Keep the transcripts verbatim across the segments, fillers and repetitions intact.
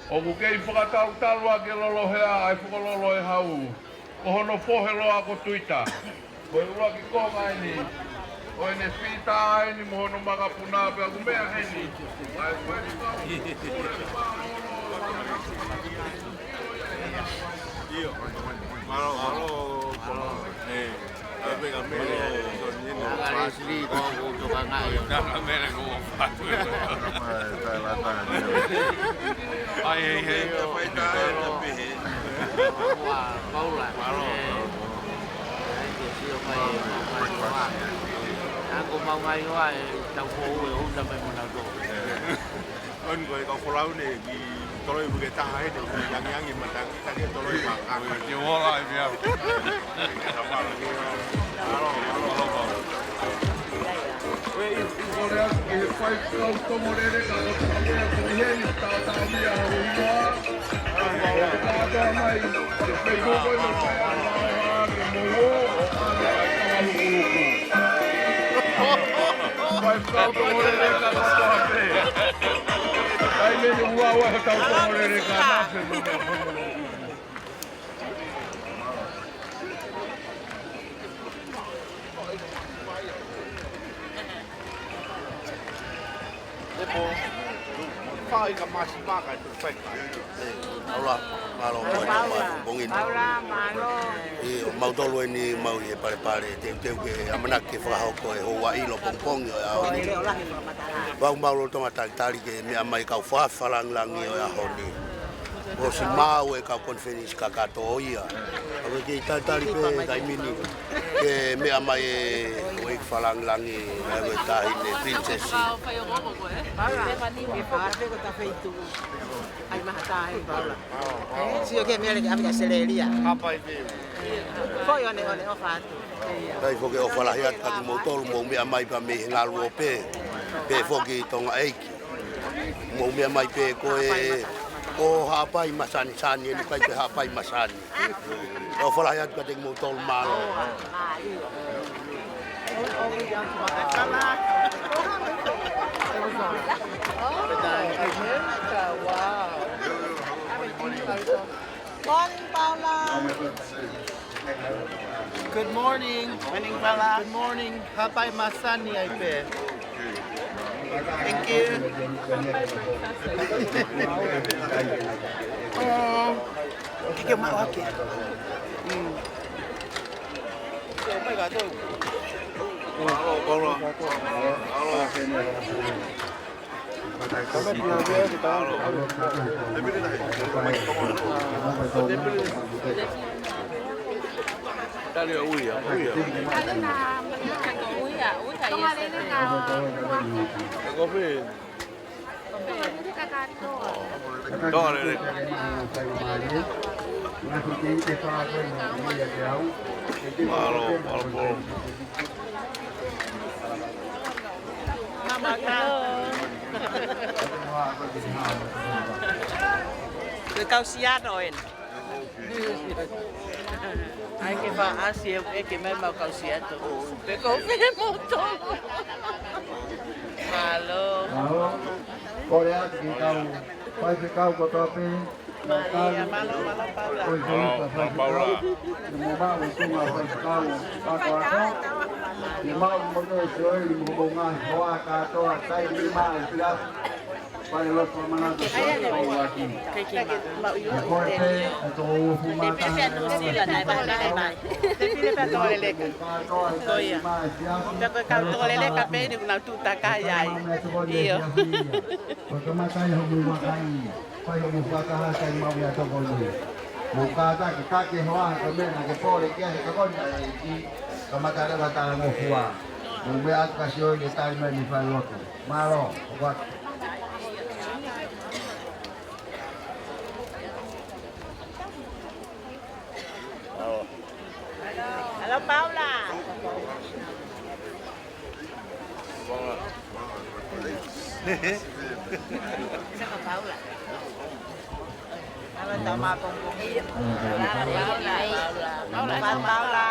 ʻOku kei fakatalutalu ʻa e lolohea ʻa e fokololo ʻe hau. Ko hono fohe loa ko Tuita. Ko e ʻuluaki konga eni ʻo ʻene fita eni mo hono makapuna pea ʻoku meʻa heni. ʻA e fai kau pule pālolo. Mālō, mālō. Mālō. ʻE, ka me, ka me, Angalesili ko u toka ngai. Ka me le ko u fatu. Ai, ai, ai. Ua, Paula. Mālō. ʻE, ke sio mai, mau ngai hoa. Ako mau ngai hoa, ʻe tau ko u e uta mai mo na ko. ʻOni ko e kau folau ne ki toloi uke taha ʻe te uke angiangi matangi taki toloi maka. Ke wola e mea. Ue i, i kole atu ki he faifekau Tongoleleka ko Tongoleleka ko Heni Taotaomia Hauiloa. Taotaomia mai. Mei koko i mo fai ala ala ke mo uo o ala ala uku. Faifekau Tongoleleka ko Toa pē. Ai, meni ua ua he kau Tongoleleka na fe mo. Lepo, fai ka masi maka tu fai ka. ʻE, Paula, mālō, Paula, mālō, mālō, Paula, mālō. ʻIo, mau tolu eni mau ʻi he palepale, teuteu ke ʻamanaki ke fakahoko e houa ʻilo pongipongi ʻo e ʻaho ni. Vau mau loto talitali ke meʻa mai kau fakafalangilangi ʻo e ʻaho ni. ʻOsi maʻu e kau konifelenisi kakato ia. ʻOku kei talitali pē taimi ni ke meʻa mai e houʻeiki falangilangi ʻa e taʻahine Pilinisesi. Ai maha tahi Paula. Sio ke mele ke ʻave ki ʻAositelēlia. Foʻi ʻoneʻone ʻofa atu. Kae foki ʻofa lahi atu kiate kimoutolu mou meʻa mai pea mei he ngaluope. Pea foki Tonga ʻEiki. Mou meʻa mai pē ko e, ko Haʻapai Masanisani, ʻe ʻikai ko Haʻapai Masani. ʻOfa lahi atu kiate kimoutolu, mālō. Morning, Paula. Good morning. Morning, Paula. Good morning. Haʻapai Masani ai pē. Thank you. Oh, ke ke maʻu hake. Mm. Mālō, Paula. Mālō. Tali ʻo uia, uia. Ko fē? Tonga lele. Mālō, mālō, mālō. Ko e kau Siato eni. ʻAi ke faʻa ʻasi e uke ke mai mau kau Siato. Pe ko fē moutolu. Mālō. Mālō. Kole atu ki he kau faifekau kotoa pē. Mālō, mālō, mālō, Paula. Mālō, mālō, Paula. Ke mo maʻu e tuʻunga faifekau ako ako. Ke maʻu mo e siʻi ʻoeli mo e ngaahi hoa kātoa, taimi ni maʻu e pila. Fai loto manatu siʻi ʻoaki. Ko e pē, ʻe toko uofulu mā taha. Te pile pē Tongoleleka. Ko ia. Pea ko e kau Tongoleleka pē eni kuo nau tuʻu takai ai. ʻIo. Ko e kamata ʻi hoʻomou vakai, fai hoʻomou fakataha sai mau ia toko nui. Mou kātaki, kātaki hoa, ko e meʻa naʻa ke pole ki ai he ka ko eni ʻa e ʻEiki, kamata leva talangofua. Mou meʻa atu ka sio ʻi he taimi ni fai lotu. Mālō, ʻoku atu. Hello, Paula. Saka Paula. Paula, tama pongpong. Paula, Paula. Paula.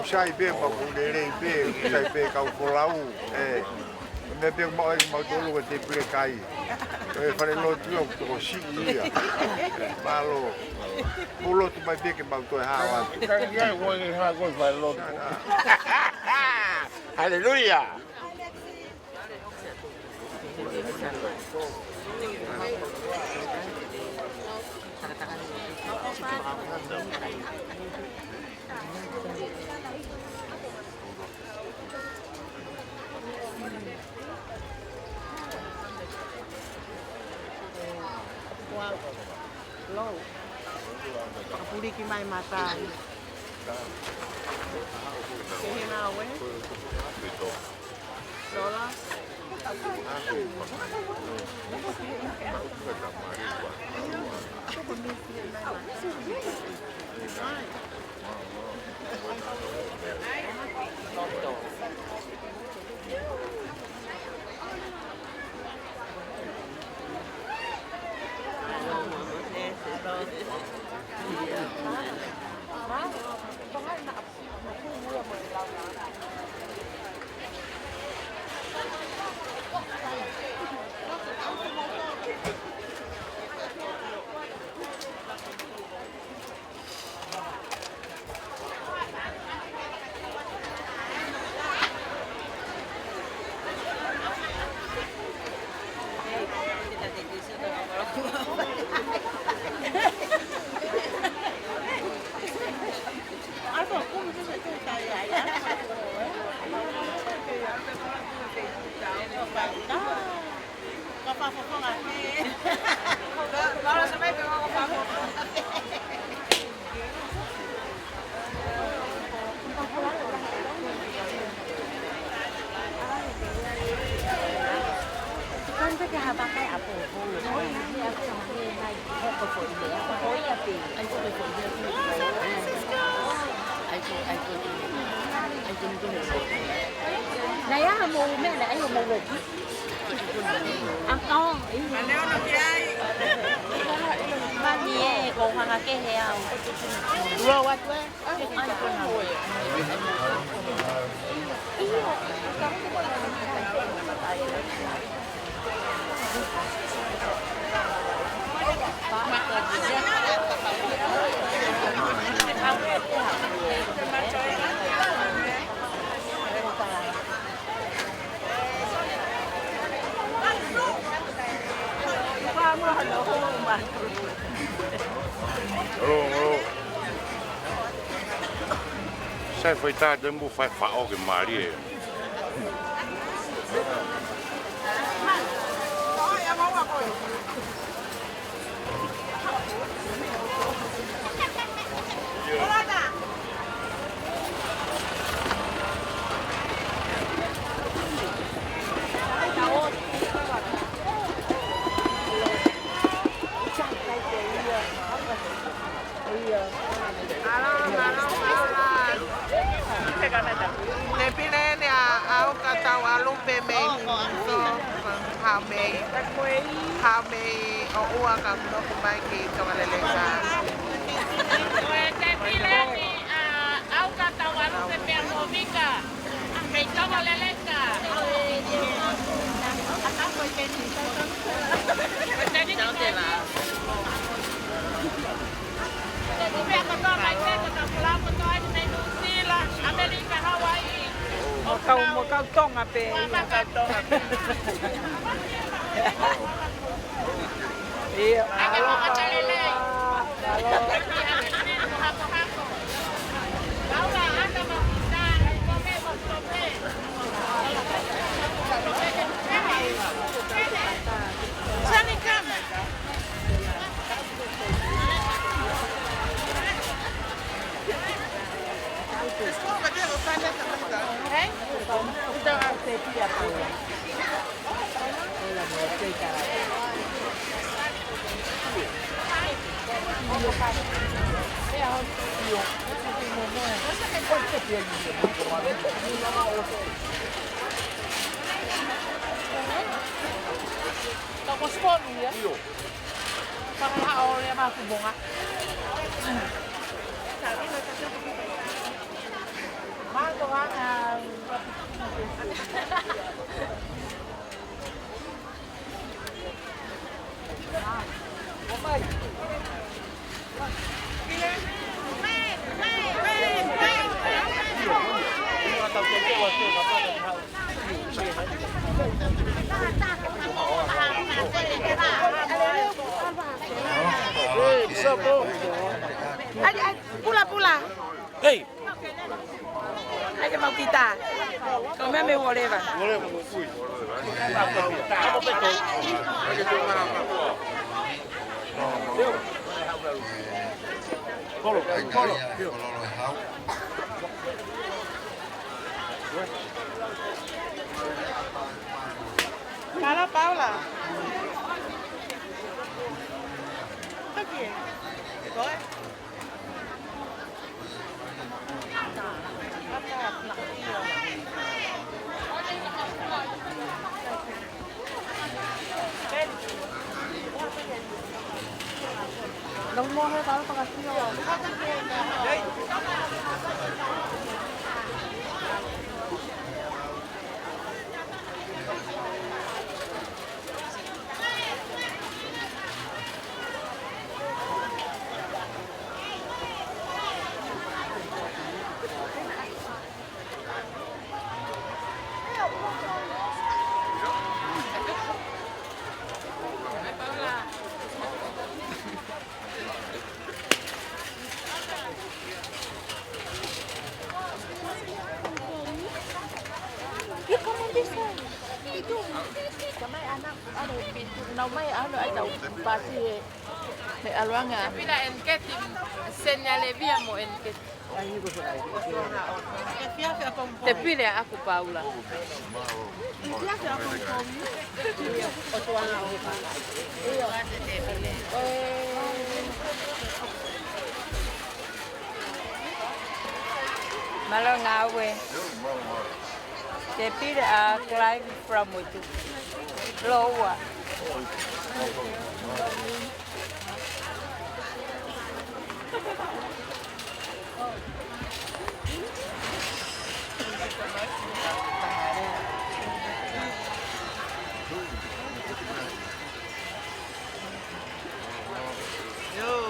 Sai pē, mau kau lelei pē, sai pē kau folau, ē. Meʻa pē mau ʻai mau tolu ko e tēpile kai. Ko e fale lotu ia ʻoku tokosiʻi ia. Mālō. Mou lotu mai pē ke mau toe hao atu. Kai ia, ua ke hao ko e fale lotu. Haleluia. Kapuliki mai mata. Ke hina we. Sola. Naʻe ʻi ai haʻamou meʻa, naʻe ʻi ai haʻamou loki. Mami ē, ko hanga kehe au. Ua atu ē. Hello, hello. Sai fai tā te mbu fai faʻo ke mālie. Te pile ni a au ka tau alu pē mei. So, hao mei, hao mei ʻo ua ka nofo mai ki Tonga Leleka. Ko e te pile ni a au ka tau alu pē mei Movika. Mei Tonga Leleka. Ko e teni ki teni. Ko e pea kotoa mai pē, ko tau folau kotoa eni mei Nuʻu Sila, ʻAmelika, Hawaiʻi. Mo kau, mo kau Tonga pē. Mo kau Tonga pē. Ia. Ake mo makalelei. Aloha. Aloha. Ake mo hako hako. Laula, ata mo kusa, mo me mo tope. Sani kama. Ka ko sponu ia. Io. Paka ha ole ma kumonga. Ai, ai, pula, pula. Hei! Ai ke mau kita. Kau mea me whatever. Kolo, kolo. Kala Paula. Toki e. Koe. Nau mai ano ai tau pasi he, he ʻaluʻanga. Pila en keti, senya levia mo en keti. Te pile aku Paula. Mālō ngāue. Te pile a Clive from Motu. Loua.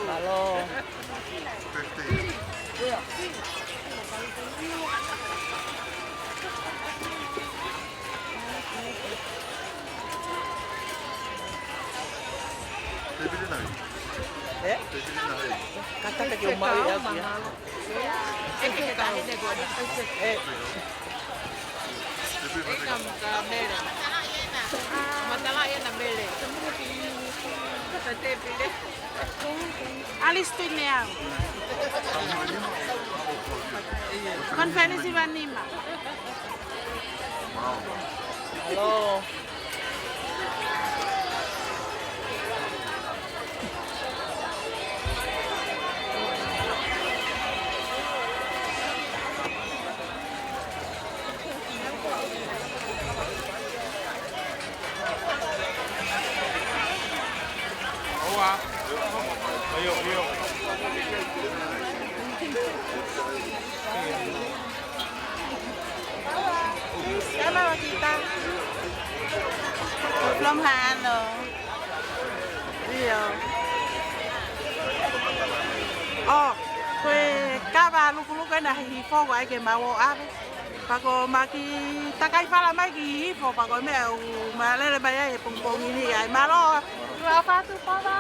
Mālō. Ē? Kātaki ke u maʻu ia. Ē. Alice Tuineau. Konifelenisi Vanima. Mālō. Sama kita. From Hano. ʻIo. ʻO, ko e kava lukuluku ena he hifo ko ē ke mau ʻave. Pea ko e maki takai fala mai ki hifo, pea ko e meʻa ʻoku ma lele mai ai he pongipongi ni ai. Mālō. Ua fatu pava.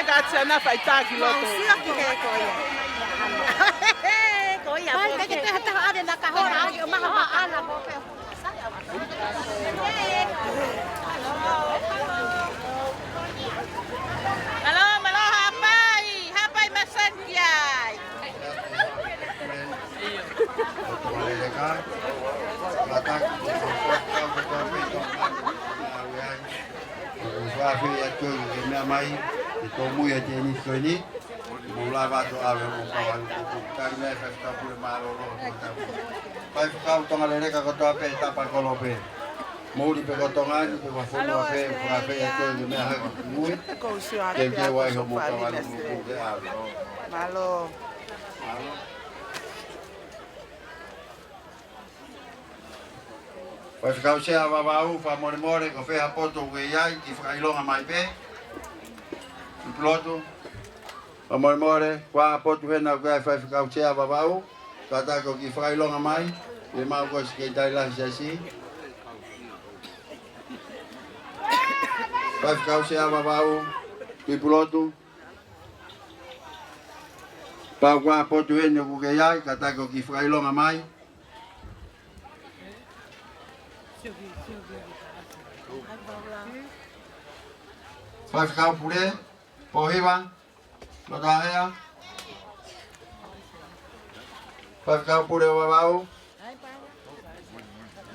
Kātsi ana faitaki loto. Sio ki he ko ia. Ko ia. Mai, ko ia, peke te hata ave na ka hola, ake o maha maha ana mo pe. Mālō, mālō, hapai, hapai masani ai. Mātaki, Fafeʻi atu ki he meʻa mai, ke tōmui ʻa e tenisi ko eni, mou lava atu ʻave hoʻomou kau ʻalu kuku. Tali mai Faifekau Pule, mālō ʻaupito. Faifekau Tonga Leleka kotoa pē, tapa kolo pē. Mou ʻi pē ko Tonga ni, pe ko fonua pē, fakafeʻi atu ki he meʻa hake ki mui. Ke ke wai hoʻomou kau ʻalu kuku ke ʻave. Mālō. Mālō. Faifekau Sea Vavaʻu, fakamolemole, ko fē ha potu ʻoku ke ʻi ai, kiʻi fakaʻilonga mai pē. Tuʻipulotu, fakamolemole, ko e hā ha potu hena ʻoku ke ʻi ai, Faifekau Sea Vavaʻu, kātaki ʻo kiʻi fakaʻilonga mai, ʻi he maʻu ko e Sekelitali Lahi Siasi. Faifekau Sea Vavaʻu, Tuʻipulotu, kapau ko e hā ha potu heni ʻoku ke ʻi ai, kātaki ʻo kiʻi fakaʻilonga mai. Faifekau Pule, Pōhiva, Lotoʻahea. Faifekau Pule ʻo Vavaʻu,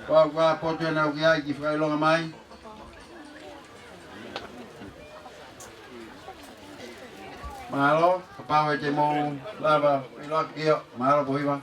kapau ko e hā ha potu hena ʻoku ke ʻi ai, kiʻi fakaʻilonga mai. Mālō, kapau ʻe te mou lava ʻiloa ki ʻo, mālō Pōhiva.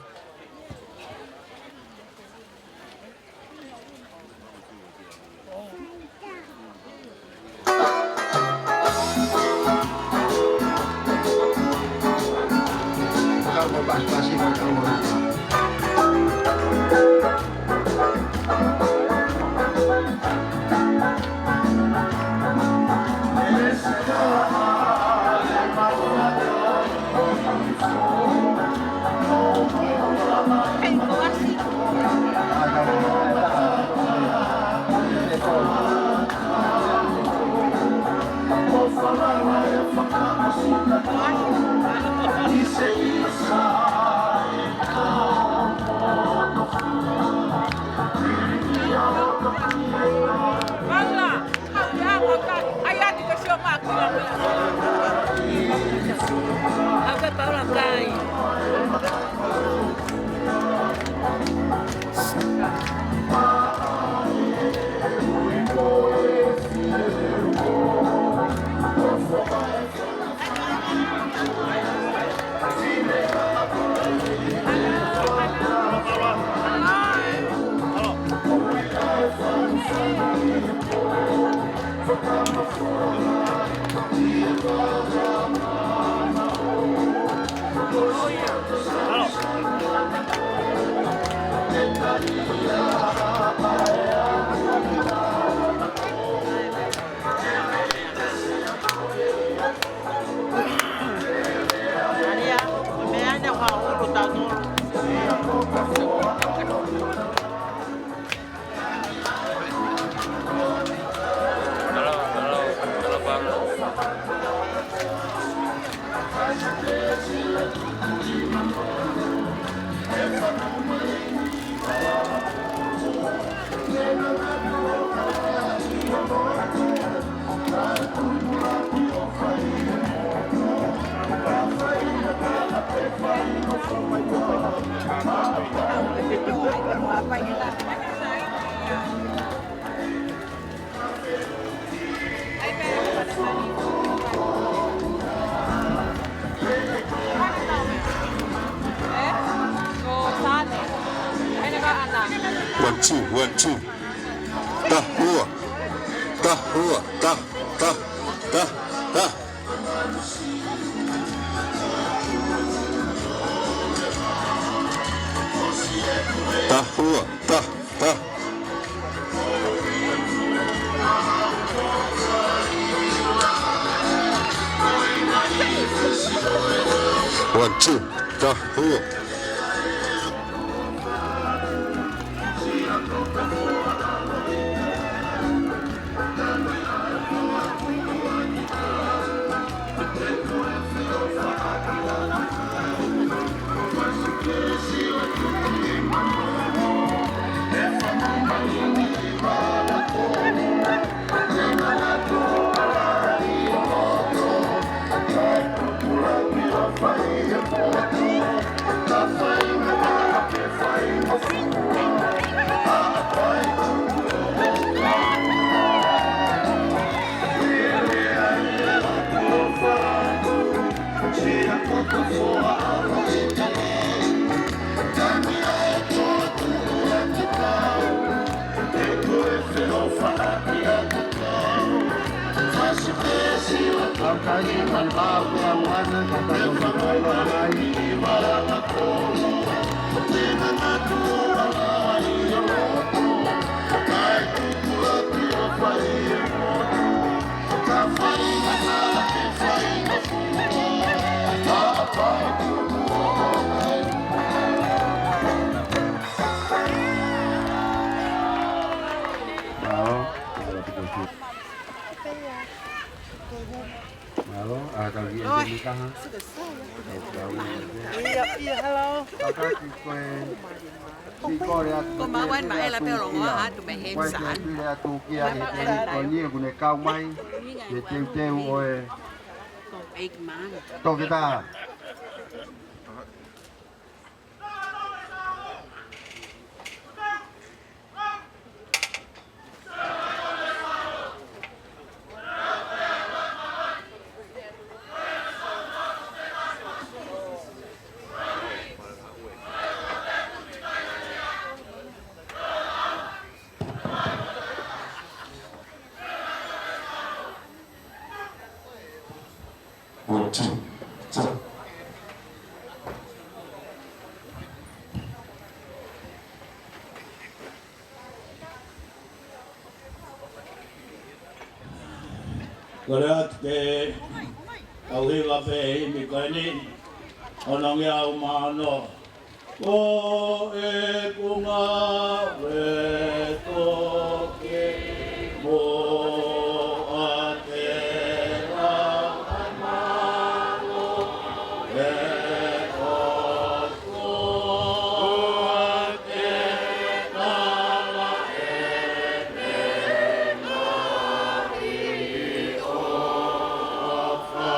One, two, one, two. Tahua. Tahua. Tah, tah, tah, tah. Tahua. Tah, tah. One, two, tahua. Mālō, ʻa, kau ki he mikaha. Ia, ia, hello. Kakaki koe. Ko maua eni maʻela pē ʻo longoaʻa atu mei he saan. Ko e pile atu kia he teni ko eni ʻoku ne kau mai. Ke teuteu ʻo e toketā. Kole atu ke tau hiva pē himi ko eni, onongia ʻo maono. Ko e kunga we toke mo a te lau mano e o ko a te kala e me mari o fa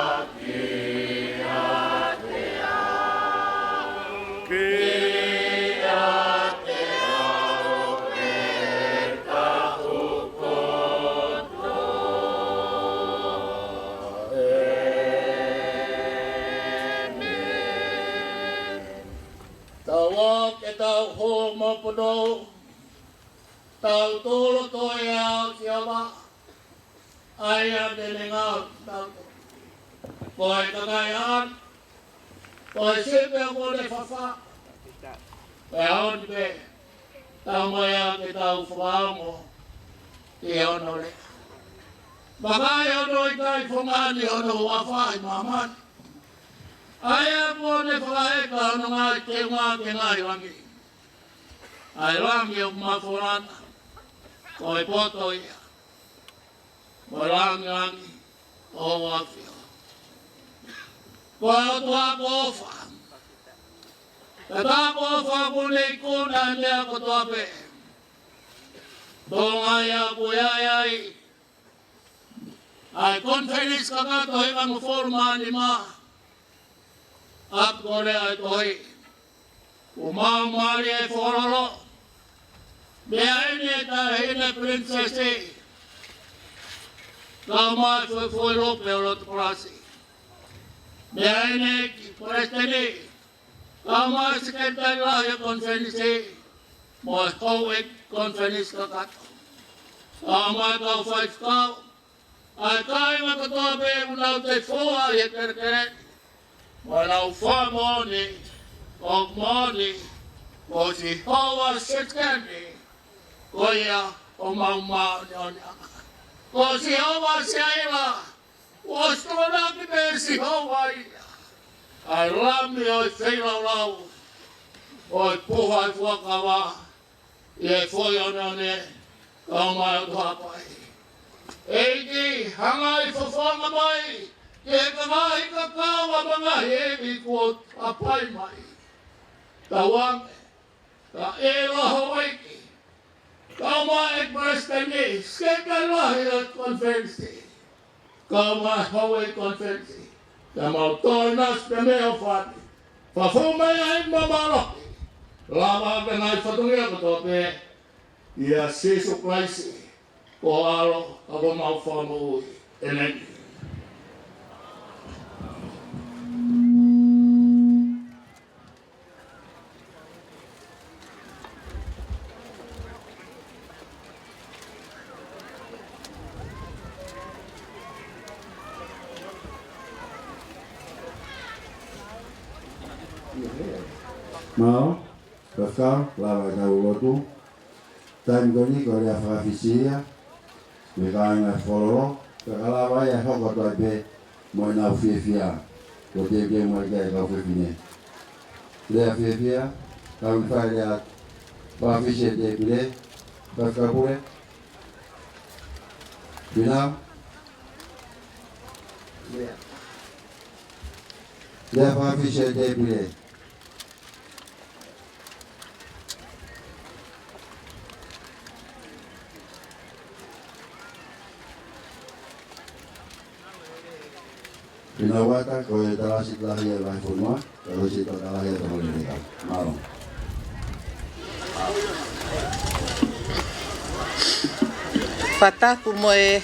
Tau ō ke tau hō mo pono, tau tolo toe ʻa ki ava, ʻa ia te ne ngāue tau. Ko e kakai ʻa, ko e sipi ʻoku ne fafa, pea ʻoni pē, tau mai ʻa ke tau fakaongo, ʻi hono lea. Vakai hono ʻikai fungani hono uafa ʻi māmani. ʻA ia kuo ne fakaeka hono ngaahi teunga ki he ngaahi langi. ʻA e langi ʻoku mafola na, ko e poto ia. Mo e langilangi ʻo e ʻAfio. Ko e ʻOtua ko e ʻofa. Pea tā ko e ʻofa ʻoku ne ikuna e meʻa kotoa pē. Tō ngai ʻa ku ia ia i ʻa e konifelenisi kakato ʻi he hongofulu mā nima ʻa e Kōlea ʻo e Tohi. Kuo mau mali e fololo. Meʻa eni e taʻahine pilinisesi. Kau mai foʻi foʻi lope ʻo loto kolasi. Meʻa eni ki palesiteni. Kau mai sekelitali lahi e konifelenisi. Mo e houʻeiki konifelenisi kakato. Kau mai kau faifekau. ʻA e kāinga kotoa pē ʻoku nau tefua ʻi he kelekele. Mo nau fakamoʻoni, ʻoku moʻoni, ko Sihova Sētane, ko ia ʻoku mau māʻoniʻoni ʻaki. Ko Sihova Siaila, ʻoku ʻosi tokonaki pē Sihova ia. ʻA e Lami ʻo e feilaulau, ʻo e puha ʻi he fuakava, ʻi he foʻi ʻoneʻone, kau mai ʻo Haʻapai. ʻEiki, hangai fofonga mai, Ke ka ngaahi kakau ʻa e ngaahi ʻeiki kuo ʻapaʻi mai. Tauange, ka e laho ʻeiki. Kau mai ʻEiki Palesiteni, Sekelitali Lahi ʻo e Konifelenisi. Kau mai Houʻeiki Konifelenisi. Ka mau toe nasi pē mei ʻOfani. Fafou mai ai mo mālohi. Lava ke ngaahi fatongia kotoa pē. ʻIa Sīsū Kalaisi, ko ho ʻAlo, ka ko homau Fakamoʻui. ʻĒmeni. Mālō, Pastor, lava e kau lotu. Taimi ko eni ko e lea fakafisi ia mei he kāinga Fololo, pea ka lava ia ʻe hoko atu ai pē mo ʻenau fiefia, ko e teuteu mai ki ai e kau fefine. Lea fiefia, kau ni fai lea fakafisi e tēpile, Pastor Kapule. Fīnau. Lea. Lea fakafisi e tēpile. Fīnau Vata, ko e Talēsisita Lahi ʻo e Vahefonua, Talēsisita Lahi ʻo e Tonga Leleka. Mālō. Fakatapu mo e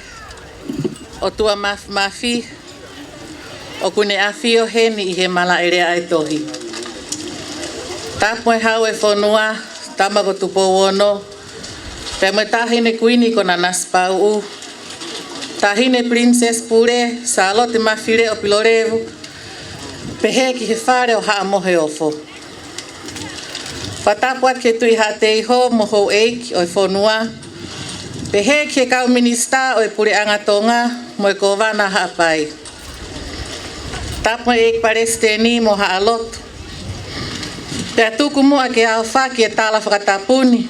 ʻOtua Māfimafi, ʻoku ne ʻafio heni ʻi he malaʻe lea ʻa e tohi. Tapu mo e Hau ʻo e Fonua, Tama ko Tupou Ono, pea mo e Taʻahine Kuini ko Nanasipauʻu, Taʻahine Pilinisesi Pule, Sālote Mafileʻo Pilolevu, pehē ki he fale ʻo Haʻa Moheofo. Fakatapu atu ki he Tuʻi Haʻateiho mo houʻeiki ʻo e fonua, pehē ki he kau minisitā ʻo e Puleʻanga Tonga mo e Kōvana Haʻapai. Tapu mo e ʻEiki Palesiteni mo haʻa lotu. Pea tuku muʻa ke aofaki e tala fakatapu ni,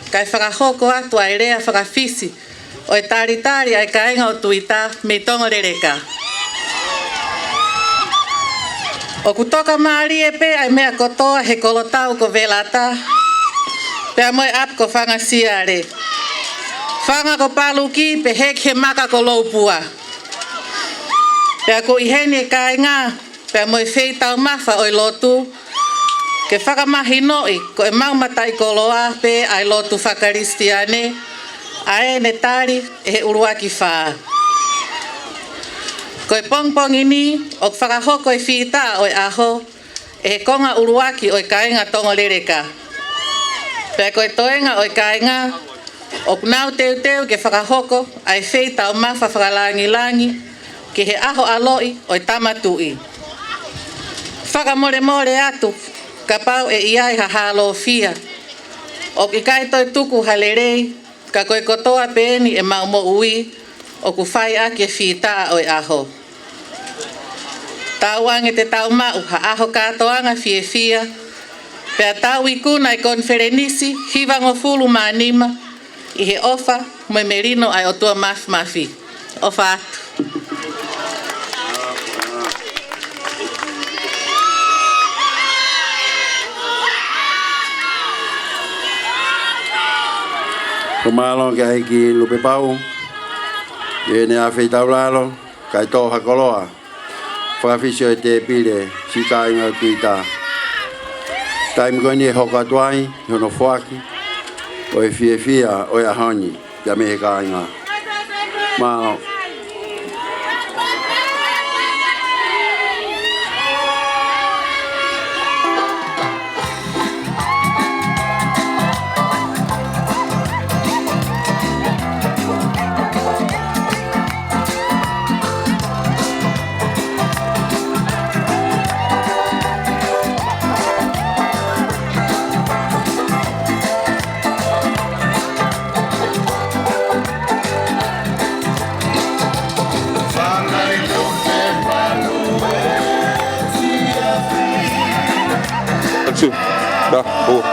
kae fakahoko atu ʻa e lea fakafisi ʻo e talitali ʻa e kāinga ʻo Tuita mei Tonga Leleka. ʻOku tokamālie pē ʻa e meʻa kotoa he kolotau ko Velata, pea mo e ʻapi ko Fangasiale. Fanga ko Paluki pehē ki he maka ko Loupua. Pea ʻoku ʻi heni e kāinga, pea mo e feitaumafa ʻo e lotu, ke fakamahinoʻi ko ʻemau mataʻikoloa pē ʻa e lotu fakakalisitiane, ʻa ē ne tali ʻe he ʻuluaki fā. Ko e pongipongi ni, ʻoku fakahoko e fita ʻo e ʻaho ʻe he konga ʻuluaki ʻo e kāinga Tonga Leleka. Pea ko e toenga ʻo e kāinga, ʻoku nau teuteu ke fakahoko ʻa e feitaumafa fakalāngilangi ki he ʻaho ʻaloʻi ʻo e Tama Tuʻi. Fakamolemole atu kapau ʻe ʻi ai ha hālofia. ʻOku ʻikai toe tuku ha lelei, ka ko e kotoa pē eni ʻemau moʻui ʻoku fai ʻaki e fita ʻo e ʻaho. Tauange te tau maʻu ha ʻaho kātoanga fiefia, pea tau ikuna e konifelenisi hivangofulu mā nima ʻi he ʻofa mo e melino ʻa e ʻOtua Māfimafi. ʻOfa atu. Ko e mālō ki he ʻEiki Lupepau, ʻi heʻene ʻafeitaulalo, kae tō ha koloa fakafisi ʻo e tēpile, siʻi kāinga ʻo Tuita. Taimi ko eni ʻe hoko atu ai ʻi hono foaki ʻo e fiefia ʻo e ʻaho ni pea mei he kāinga. Mālō. Atu. Dah, oh.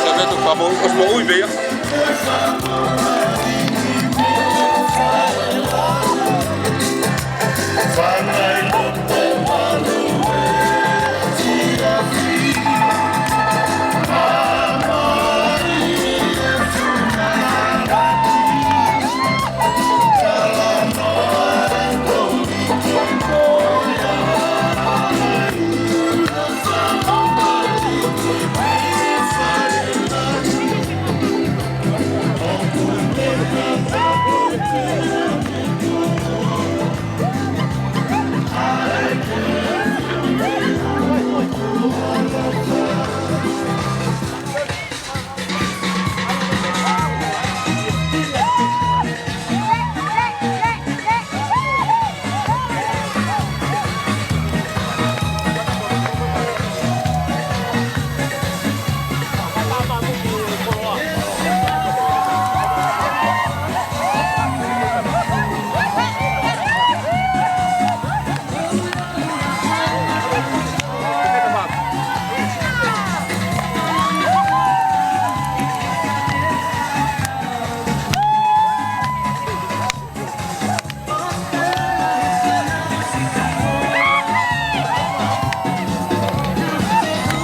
Sampai Ui, pea.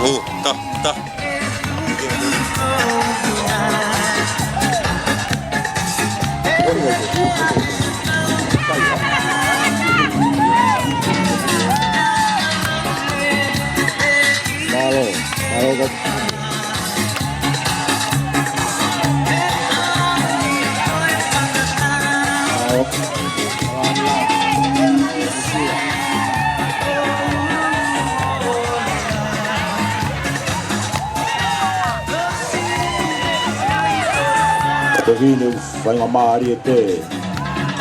ʻŌ, tā, tā. Mālō, mālō. Ko e fefine, faingamālie pē,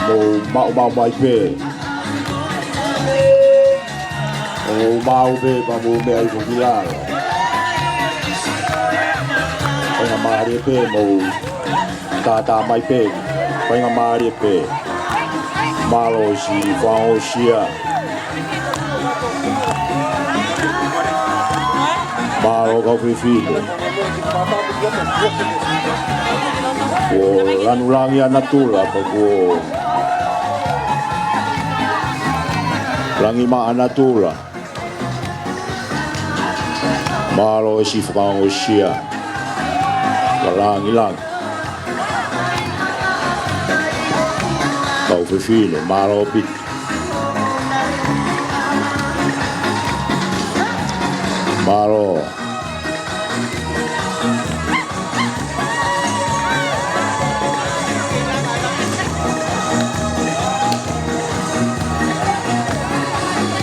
mou maʻumaʻu mai pē. ʻO maʻu pē pea mou meʻa hifo ki lalo. Faingamālie pē, mou tātā mai pē. Faingamālie pē. Mālō siʻi fakaongosia. Mālō kau fefine. Kuo langilangi ʻa natula, pea kuo langi maʻa natula. Mālō siʻi fakaongosia. Kuo langilangi. Kau fefine, mālō ʻaupito. Mālō.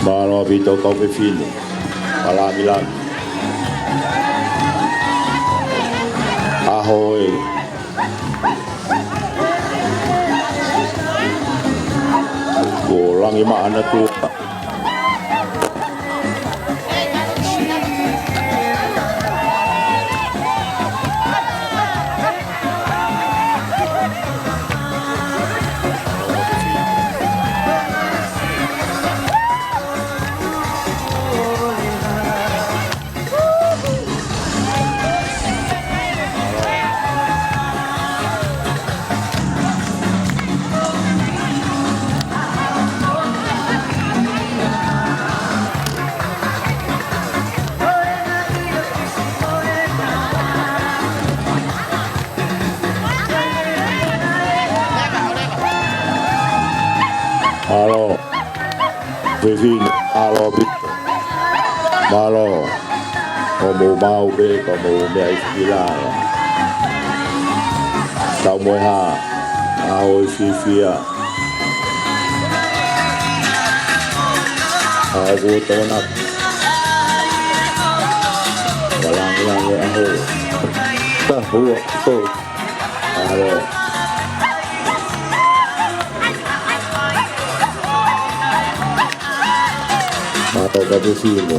Mālō ʻaupito kau fefine. Kuo langilangi. ʻAho ē. Kuo langi maʻa natula. Mālō. Fefine, mālō ʻaupito. Mālō. ʻO mou maʻu pē, pea mou meʻa hifo ki lalo. Tau mo e hā. ʻAho fiefia. ʻAho kuo tōnaki. Kuo langilangi ʻaho. Tahua, tō. Mālō. Mālō kau fefine.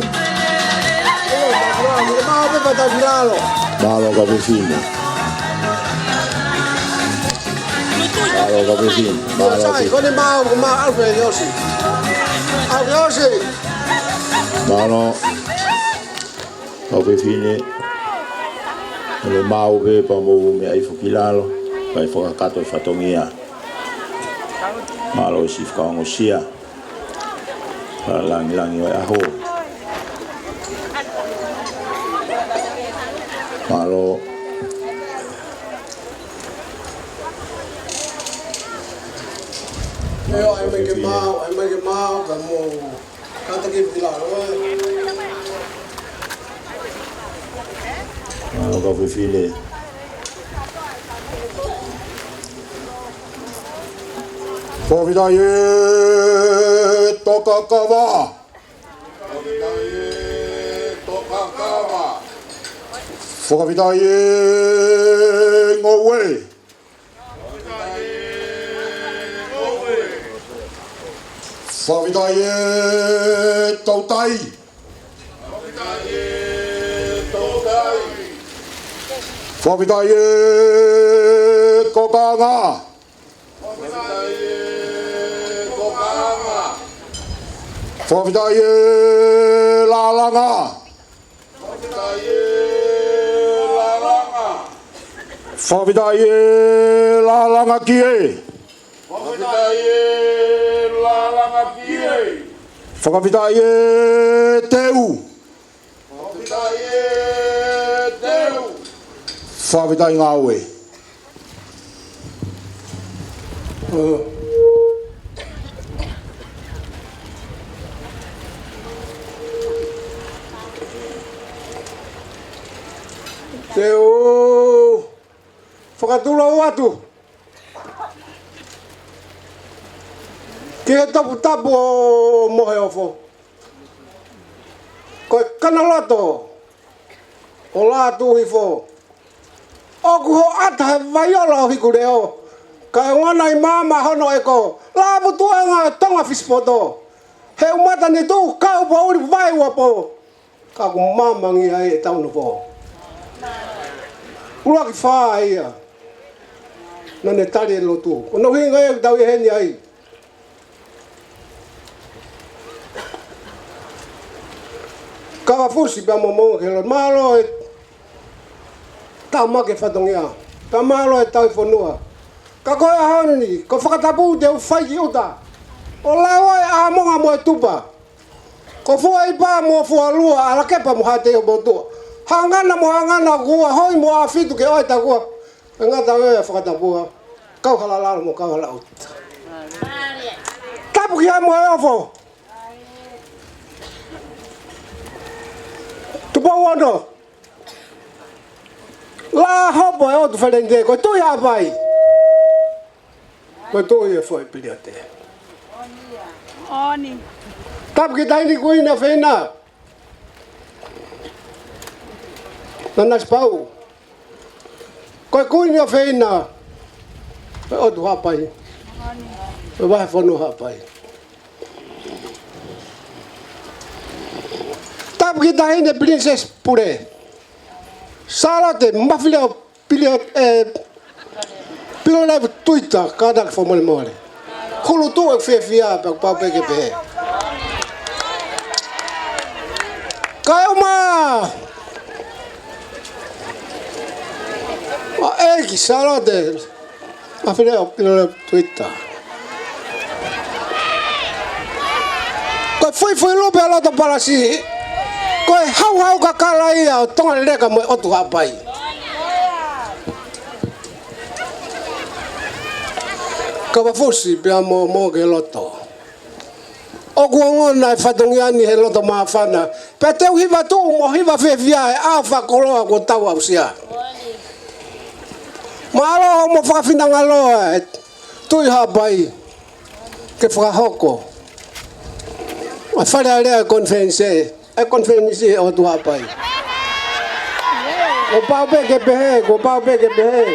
Mālō kau fefine. Mālō kau fefine. Mālō. Sai, ko eni mau, mau ʻalu pē ʻo ʻosi. ʻAlu pē ʻo ʻosi. Mālō. Kau fefine. Mālō e maʻu pē pea mou meʻa hifo ki lalo, kae fakakakato e fatongia. Mālō e siʻi fakaongosia. Fakalāngilangi ʻo e ʻaho. Mālō. ʻAi mai ke maʻu, ʻai mai ke maʻu, kae mou kātaki ki lalo, ē. Mālō kau fefine. Fakafetaʻi e Toka Kava. Fakafetaʻi e Toka Kava. Fakafetaʻi e Ngoue. Fakafetaʻi e Toutai. Fakafetaʻi e Kokaanga. Fakafetaʻi e Lalanga. Fakafetaʻi e Lalanga. Fakafetaʻi e Lalanga Kie. Fakafetaʻi e Lalanga Kie. Fakafetaʻi e Teu. Fakafetaʻi e Teu. Fakafetaʻi Ngaue. Te u fakatulou atu ki he toputapu ʻo Moheofo. Ko e kana loto ʻo Lātūhifo. ʻOku hoʻata he vaiola ʻo Hikuleʻo, kae ongona ʻi māmani hono ʻeko, lāvutuʻanga ʻo Tonga Fisipoto. He ʻumata ni tuʻu kau poʻuli vai ua pō. Ka ʻoku mamangia ai ʻetau nofo. ʻUluaki fā ia naʻa ne tali e lotu. Ko hono ʻuhinga ia ʻoku tau ʻi heni ai. Kavafusi pea mo Moʻunga Keloto, mālō e tāmaki e fatongia, pea mālō e tauhi fonua. Ka ko e ʻaho ni, ko e fakatapu te u fai ki ʻuta, ʻo lau ai ʻa Moʻunga mo e tupa. Ko Fuaipa mo Fualua, ʻAlakepa mo Haʻateihopotua. Hangana mo Hangana, Kuahoi mo ʻAfitu ke ʻoe takua. ʻE ngata ʻoe ʻa Fakatapua, Kauhalalalo mo Kauhalaʻuta. Tapu ki ai Moheofo. Tupou Ono. Lāhopo e ʻOtu Felente, ko e Tuʻi Haʻapai. Ko e Tuʻi e foʻi piliote. Oni. Tapu ki he Taʻahine Kuini ʻofeina, Nanasipauʻu. Ko e Kuini ʻofeina ʻo e ʻOtu Haʻapai. Ko e Vahefonua Haʻapai. Tapu ki he Taʻahine Pilinisesi Pule, Sālote Mafileʻo Pilio, ē, Pilolevu Tuita, kātaki fakamolemole. Hulu tuʻu e fiefia pea kuo pau pē ke pehē. Kae ʻumaʻā ʻa e ʻEiki Sālote Mafileʻo Pilolevu Tuita. Ko e fuifui lupe ʻo loto palasi, ko e hauhau kakala ia ʻo Tonga Leleka mo e ʻOtu Haʻapai. Kavafusi pea mo Moʻunga Keloto. ʻOku ongona e fatongia ni he loto māfana. Pea te u hiva tuʻu mo hiva fiefia he ʻaho fakakoloa kuo tau aʻusia. Mālō hoʻomo fakafinangalo ʻa e Tuʻi Haʻapai ke fakahoko ʻa e Fale Alea ʻo e konifelenisi, ʻa e konifelenisi ʻo e ʻOtu Haʻapai. Kuo pau pē ke pehē, kuo pau pē ke pehē.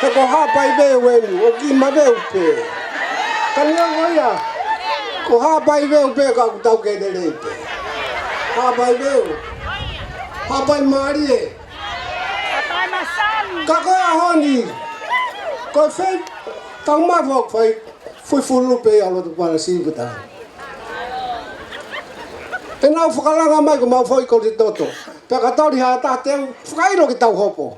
He ko Haʻapai Veu eni, ʻoku kiʻi maveu pē. Ka neongo ia, ko Haʻapai Veu pē ka ʻoku tau ke lelei pē. Haʻapai Veu. Haʻapai mālie. Ka ko e ʻaho ni, ko e fai, tau mafo fai, fuifui lupe ia ʻo loto palasi ʻi Puta. ʻE nau fakalanga mai ko mau foʻi kolitoto. Pea ka toli ha taha te u fakaʻilo ke tau hopo.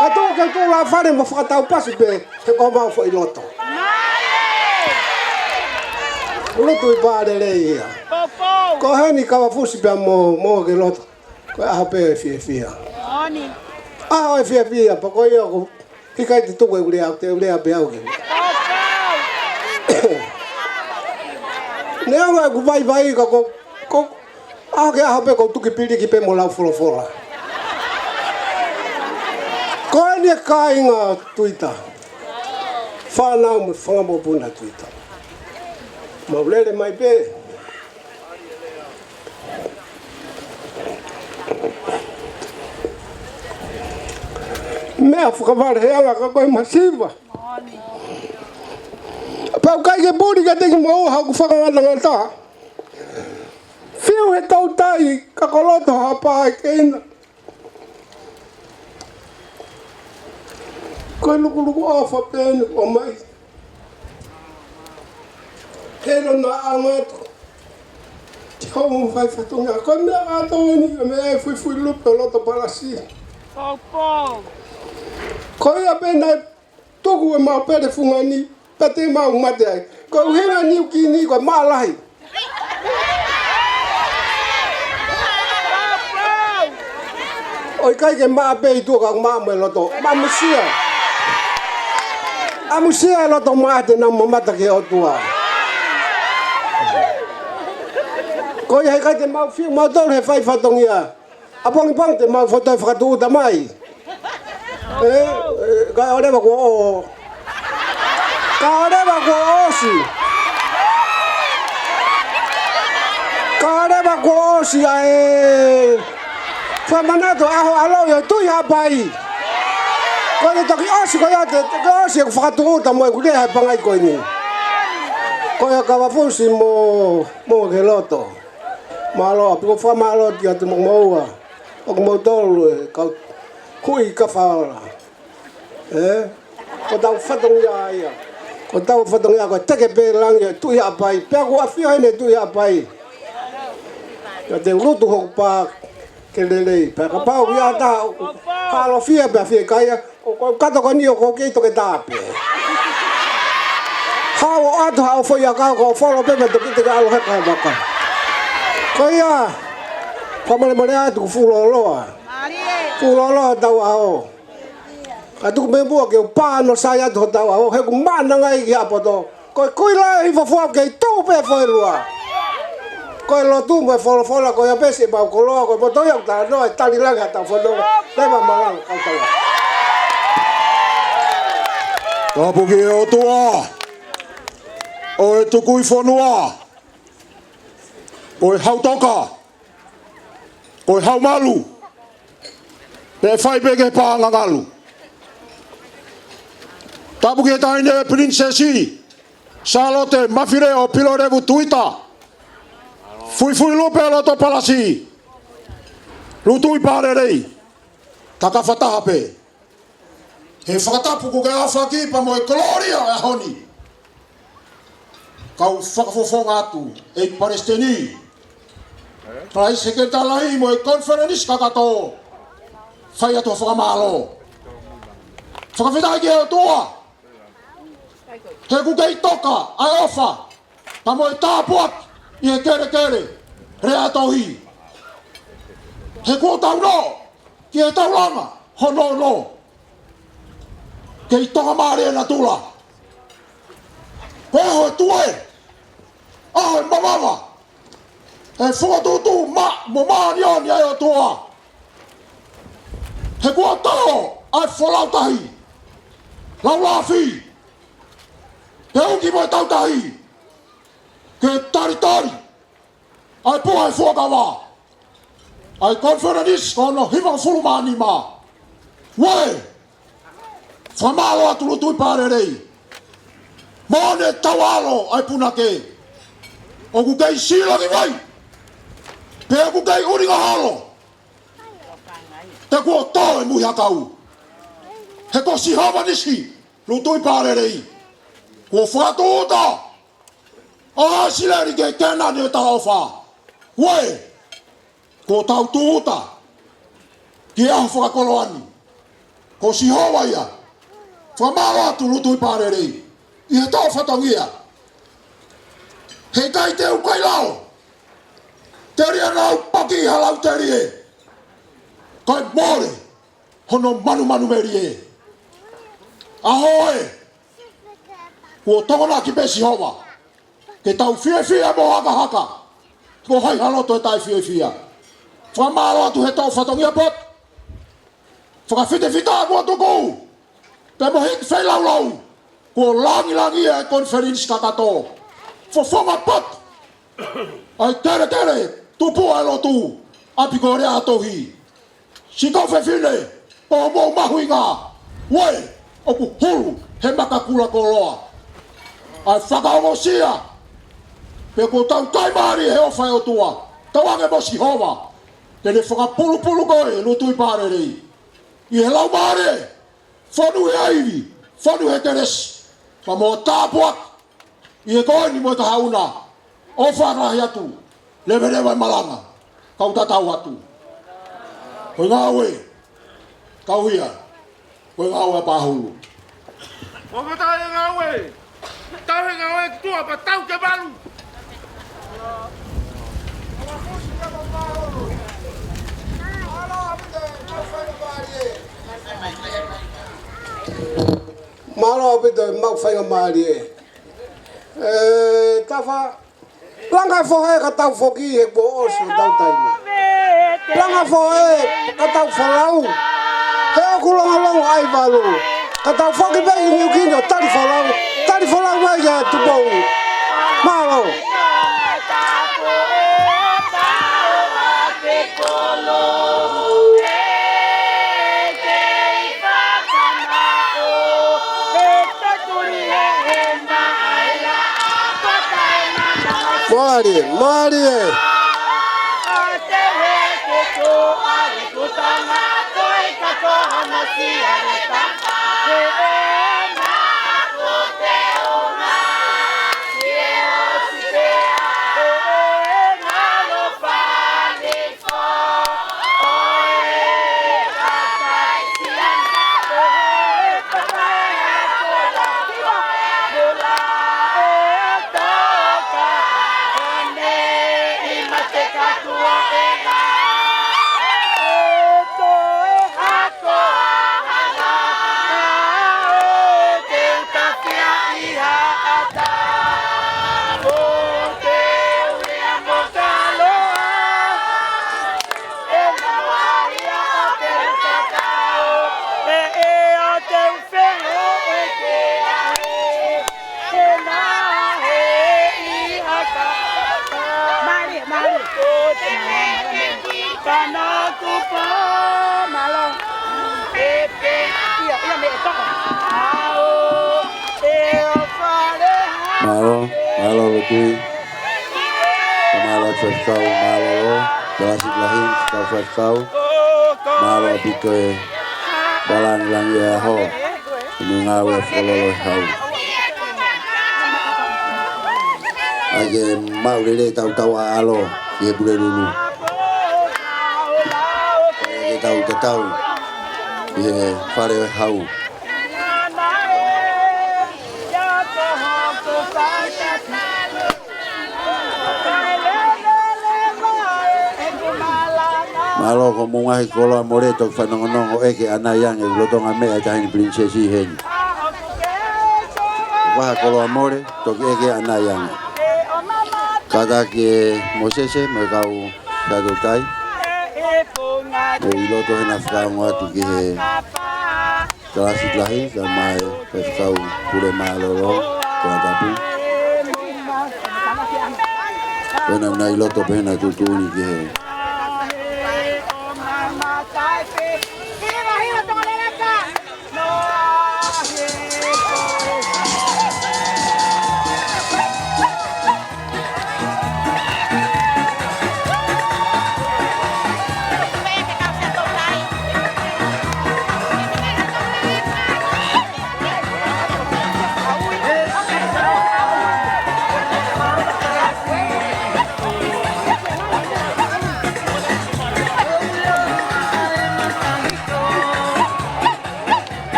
Ka tuku ke u tuʻu lāfale mo fakataupasi pē he ko homau foʻi loto. Lotu ʻi Pālelei ia. Ko heni Kavafusi pea mo, mo ke loto. Ko e ʻaho pē ʻo e fiefia. ʻAho ʻo e fiefia, pea ko ia ʻoku ʻikai te tuku e lea, te u lea pē au ke. Neongo ʻeku vaivai ka ko, ko, ʻaho ke ʻaho pē ko u tuki piliki pē mo lau folofola. Ko eni e kāinga Tuita. Fānau mo e fanga mokopuna Tuita. Mau lele mai pē. Meʻa fakavaleʻanga ka ko e masiva. Pea ʻoku ʻikai ke puli kiate kimoua haʻaku fakangatangata. Fiu he toutai ka ko loto ha pā e keina. Ko e lukuluku ʻofa pē eni ʻoku ʻomai. He lona anga atu. Te u fai fatongia. Ko e meʻa kātoa eni, ko e meʻa e fuifui lupe ʻo loto palasi. Ko ia pē naʻe tuku e mau pele fungani, pea te mau mate ai. Ko e ʻuhinga niu kini, ko e maʻa lahi. ʻOku ʻikai ke maʻa pē ʻi tuʻa ka maʻa mo e loto. Maʻa musia. ʻAmusia e loto maʻa te nau mamata ki he ʻOtua. Ko ia he ʻikai te mau fiu mautolu he fai fatongia. ʻApongipongi te mau foto e fakatūʻuta mai. ʻE, ʻe, ka ʻoleva kuo ʻo. Ka ʻoleva kuo ʻosi. Ka ʻoleva kuo ʻosi ʻa e. Fakamanatu ʻaho ʻaloʻi ʻo Tuʻi Haʻapai. Ko e toki ʻosi ko ia te, te ʻosi ʻeku fakatūʻuta mo ʻeku lea he pangai ko eni. Ko ia Kavafusi mo, mo ke loto. Mālō, ʻaupito fakamālō atu kiate kimoutolu ʻoku moutolu e kau kui ka faola. ʻE? Ko ʻetau fatongia ia. Ko ʻetau fatongia ko e teke pē langi e Tuʻi Haʻapai. Pea ʻoku ʻafio heni e Tuʻi Haʻapai. Ka te u lotu hoku pā ke lelei. Pea kapau ʻoku ʻi ai ha taha ʻoku hālofia pea fiekaia. ʻOku ou kato ko eni ʻoku ou kei toke tāpe. Haʻu ʻo ʻoatu haʻo foʻi ʻakau ko e folo pē pea toki te ke ʻalu heka he vaka. Ko ia, fakamolemole atu kuo fuʻu lōloa. Fuʻu lōloa hotau ʻaho. Ka tuku mei muʻa ke u pāʻano sai atu hotau ʻaho. He ʻoku maʻananga ia ki Haʻapoto. Ko e kui lahi fafua kei tuʻu pē foʻi lua. Ko e lotu mo e folofola ko ia pē siʻemau koloa ko e motoia ʻoku talanoa e tali langi haʻatau fononga. Leva malanga kau tau. Tapu ki he ʻOtua ʻo e tukuʻi fonua, ʻo e hautoka, ʻo e haumalu, pea fai pē ki he paʻanga ngalu. Tapu ki he taʻahine Pilinisesi Sālote Mafileʻo Pilolevu Tuita, fuifui lupe loto palasi, Lūtui Pālelei, takafa taha pē. He fakatapu kuo ke aofaki pea mo e kolōlia ʻo e ʻaho ni. Kau fakafofonga atu ʻEiki Palesiteni, Palai Sekelitali Lahi mo e konifelenisi kakato, fai atu ha fakamālō. Fakafetaʻi ki he ʻOtua he kuo kei toka ʻa e ʻofa pea mo e tāpuaki ʻi he kelekele lea tohi. He kuo tau nō ki he taulanga hono ono. Kei toka mālie natula. Ko e ʻaho e tue, ʻaho e mavava, e fokotuʻutuʻu maʻa mo māʻoniʻoni ʻa e ʻOtua. He kuo tō ʻa e folau tahi, Laulafi, Peuki mo e Tautahi, ke talitali ʻa e puha e fuakava ʻa e konifelenisi ko hono hivangofulu mā nima. Uē, fakamālō atu Lūtui Pālelei. Mo ʻene taualo ʻa e punake. ʻOku kei sila ki vai, pea ʻoku kei ʻulinga holo. Te kuo tō e muihakau. He ko Sihova Nisi, Lūtui Pālelei, kuo fakatūʻuta ʻa ʻIsileli ki he Kēnani ʻo e talaʻofa. Uē, kuo tau tūʻuta ki he ʻaho fakakoloa ni. Ko Sihova ia. Fakamālō atu Lutuipalelei ʻi he toʻo fatongia. Heʻikai te u kai lao. Telia naʻa u paki ʻi ha lautelie, kae mole hono manumanu melie. ʻAho ē, kuo tokonaki pē Sihova ke tau fiefia mo hakahaka. Ko hai ha loto ʻe taʻefiefia? Fakamālō atu he toʻo fatongia potu. Fakafitefita kuo tuku, pea mo hiki feilaulau, kuo langilangiʻia e konifelenisi kakato. Fofonga potu, ʻa e teletele, tupu ʻa e lotu, ʻapi ko e lea ʻa e tohi. Siʻi kau fefine, ʻoku mou mahuʻinga, ue, ʻoku hulu he maka kula koloa. ʻA e fakaongosia, pea kuo tau taimālie he ʻofa ʻa e ʻOtua, tauange mo Sihova, te ne fakapulupulu koe Lutuipalelei. ʻI he laumālie, fonu he ʻaivi, fonu he kelesi, pea mo e tāpuaki, ʻi he ko eni mo e kahaʻu na, ʻofa lahi atu, leveleva e malanga, kau tatau atu. Ko e ngāue, kau ia, ko e ngāue ʻa Pahulu. ʻO ka tau he ngāue, tau he ngāue ki tuʻa pea tau ke valu. Mālō ʻaupito e maʻu faingamālie. ʻE, tafa, langa fohe ka tau foki he kuo ʻosi ʻetau taimi. Langa fohe ka tau folau. He ʻoku longolongo ʻa e valu. Ka tau foki pē ʻi Niukini ʻo tali folau. Tali folau mai kia Tupou. Mālō. Mālie, mālie. Mālō, mālō Lutui. Mālō Faifekau, mālō Kalasi Lahi, kau Faifekau. Mālō ʻaupito e fakalāngilangi e ʻaho. Inu ngāue fakalolo e hau. ʻAi ke maʻu lelei ʻetau tau ʻaʻalo ʻi he Pulelulu. ʻAi ke tau tatau ʻi he fale ʻo e hau. Mālō ko homou ngaahi koloa mole, toki fanongonongo ʻeke ʻanai ange, lolotonga meʻa e Taʻahine Pilinisesi heni. Vaha koloa mole, toki ʻeke ʻanai ange. Kātaki ʻe Mōsese mo e kau Sātotai. ʻOku ʻi loto hena fakaongo atu ki he Kalasi Lahi, kae ʻumaʻā e Faifekau Pule Mālōlō, Tongatapu. Pea naʻa nau ʻi loto pē hena tuʻutuʻuni ki he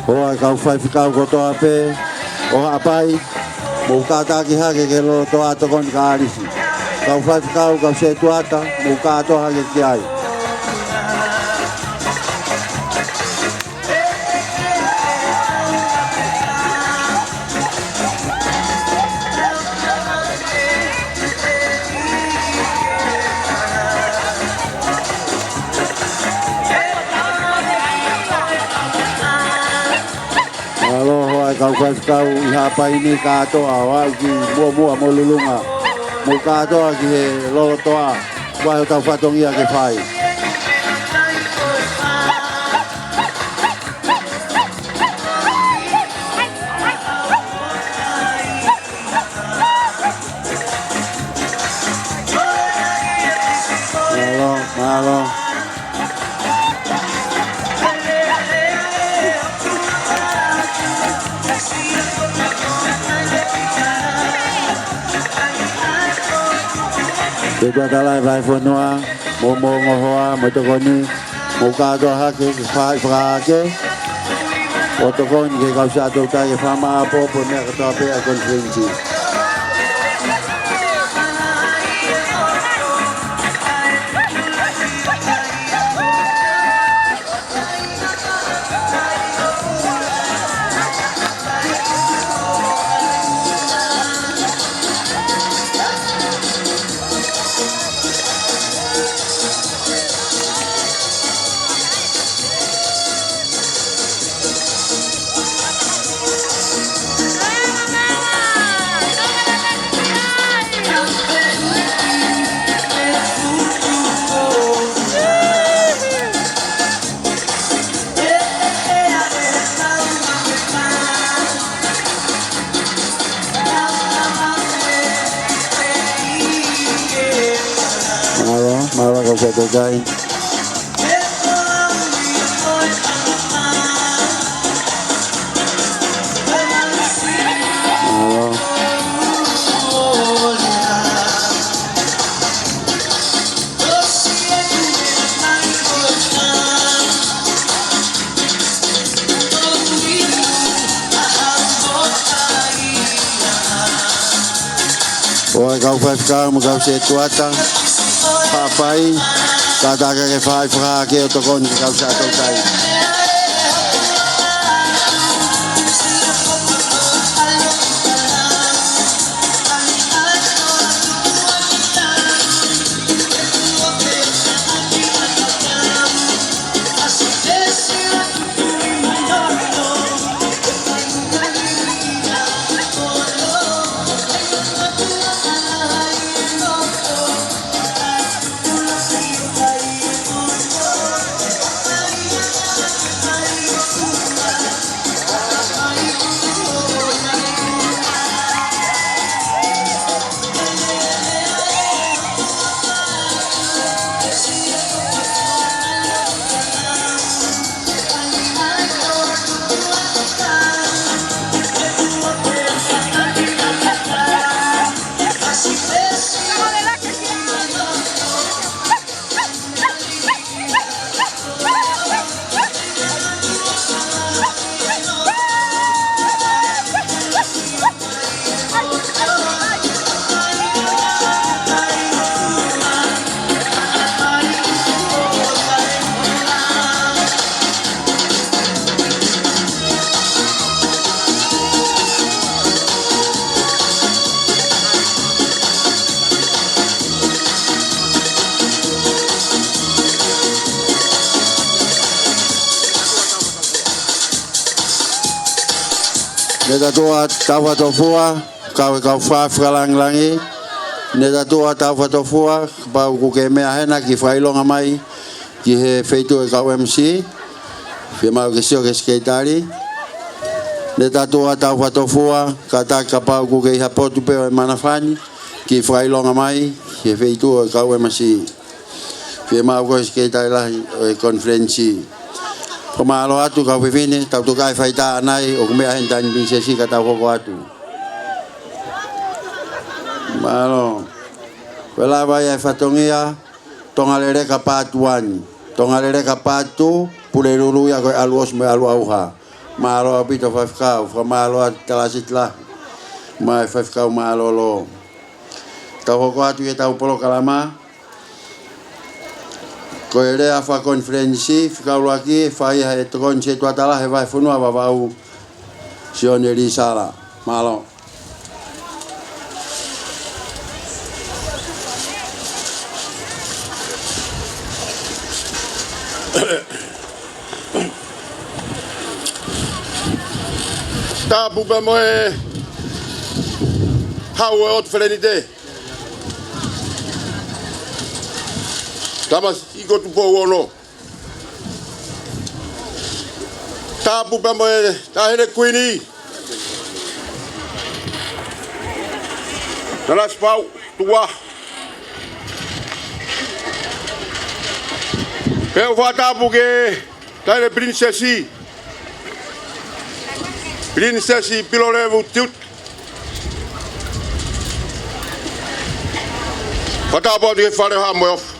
Hoa e kau faifekau kotoa pē ʻo Haʻapai, mou kātaki hake ki he lolotoa ʻo tokoni kia ʻAlisi. Kau faifekau, kau setuata, mou kātoa hake ki ai. Mālō hoa e kau faifekau ʻi Haʻapai ni kātoa, ʻo aʻu ki Muʻomuʻa mo Lulunga. Mou kātoa ki he lolotoa, ʻoku ʻi ai hotau fatongia ke fai. Mālō, mālō. Ke tuʻa tala e vahefonua, mo mo ongo hoa, mo tokoni, mou kātoa hake, ke fai fakahake ʻo tokoni ki he kau Siaʻatoutai ke fakamāʻopoʻopo e meʻa kotoa pē ʻa e konifelenisi. Mālō, mālō kau Siaʻatoutai. Mālō. Hoa e kau faifekau mo e kau setuata Haʻapai, kātaki ke fai fakahake ʻo tokoni ki he kau Siaʻatoutai. Ne ta tuʻa tau fakatōfua, kau e kau faifekau langilangi. Ne ta tuʻa tau fakatōfua, kapau ʻoku ke meʻa hena ke fakaʻilonga mai ki he feituʻu e kau M C. Fiemaʻu ke sio ki he sekelitali. Ne ta tuʻa tau fakatōfua, kātaki kapau ʻoku ke ʻi ha potu pē ʻo e manava ni, ke fakaʻilonga mai ki he feituʻu e kau M C. Fiemaʻu ko e sekelitali lahi ʻo e konifelenisi. Fakamālō atu kau fefine, tau toki ʻai faitā ʻanai, ʻoku meʻa heni Taini Pilinisesi ka tau hoko atu. Mālō. Ko e lava ia e fatongia, Tonga Leleka Part One. Tonga Leleka Part Two, Pulelulu ia ko e ʻalu ʻosi mo e ʻalu ʻauha. Mālō ʻaupito Faifekau, fakamālō atu Talasi Tala, mo e Faifekau Mālōlō. Tau hoko atu ki heʻetau polokalama. Ko e lea fakakonifelenisi, fika ʻuluaki, fai ʻe he Tokoni Setuata Lahi ʻo e Vahefonua Vavaʻu, Sione Lisala. Mālō. Tapu pea mo e Hau ʻo e ʻOtu Felenite. Tamasiʻi ko Tupou Ono. Tapu pea mo e Taʻahine Kuini. Nanasipauʻu Tukuʻaho. Pea u fakatapu ki he Taʻahine Pilinisesi. Pilinisesi Pilolevu Tiuta. Fakatapu atu ki he Fale ʻo Haʻa Moheofo.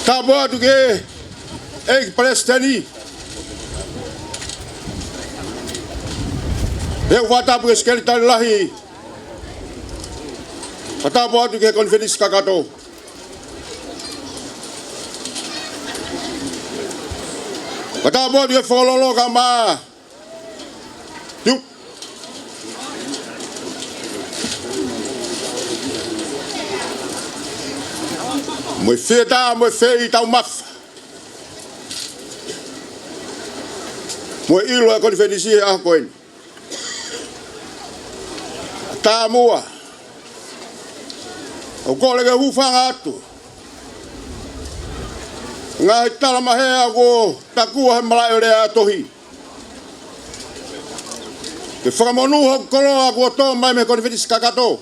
Tapu atu ki he ʻEiki Palesiteni. Pea u fakatapu ki he Sekelitali Lahi. Fakatapu atu ki he Konifelenisi Kakato. Fakatapu atu ki he Fokololo Kaumā. Tiu. Mo e fietaʻa, mo e feʻitaumafa, mo e ʻilo ʻa e konifelenisi he ʻaho ko eni. Taumuʻa, ʻoku ou kole ke u hūfanga atu he ngaahi talamahea kuo takua he malaʻe ʻo e lea ʻa e tohi. Ke fakamonū hoku koloa kuo tō mai mei he Konifelenisi Kakato.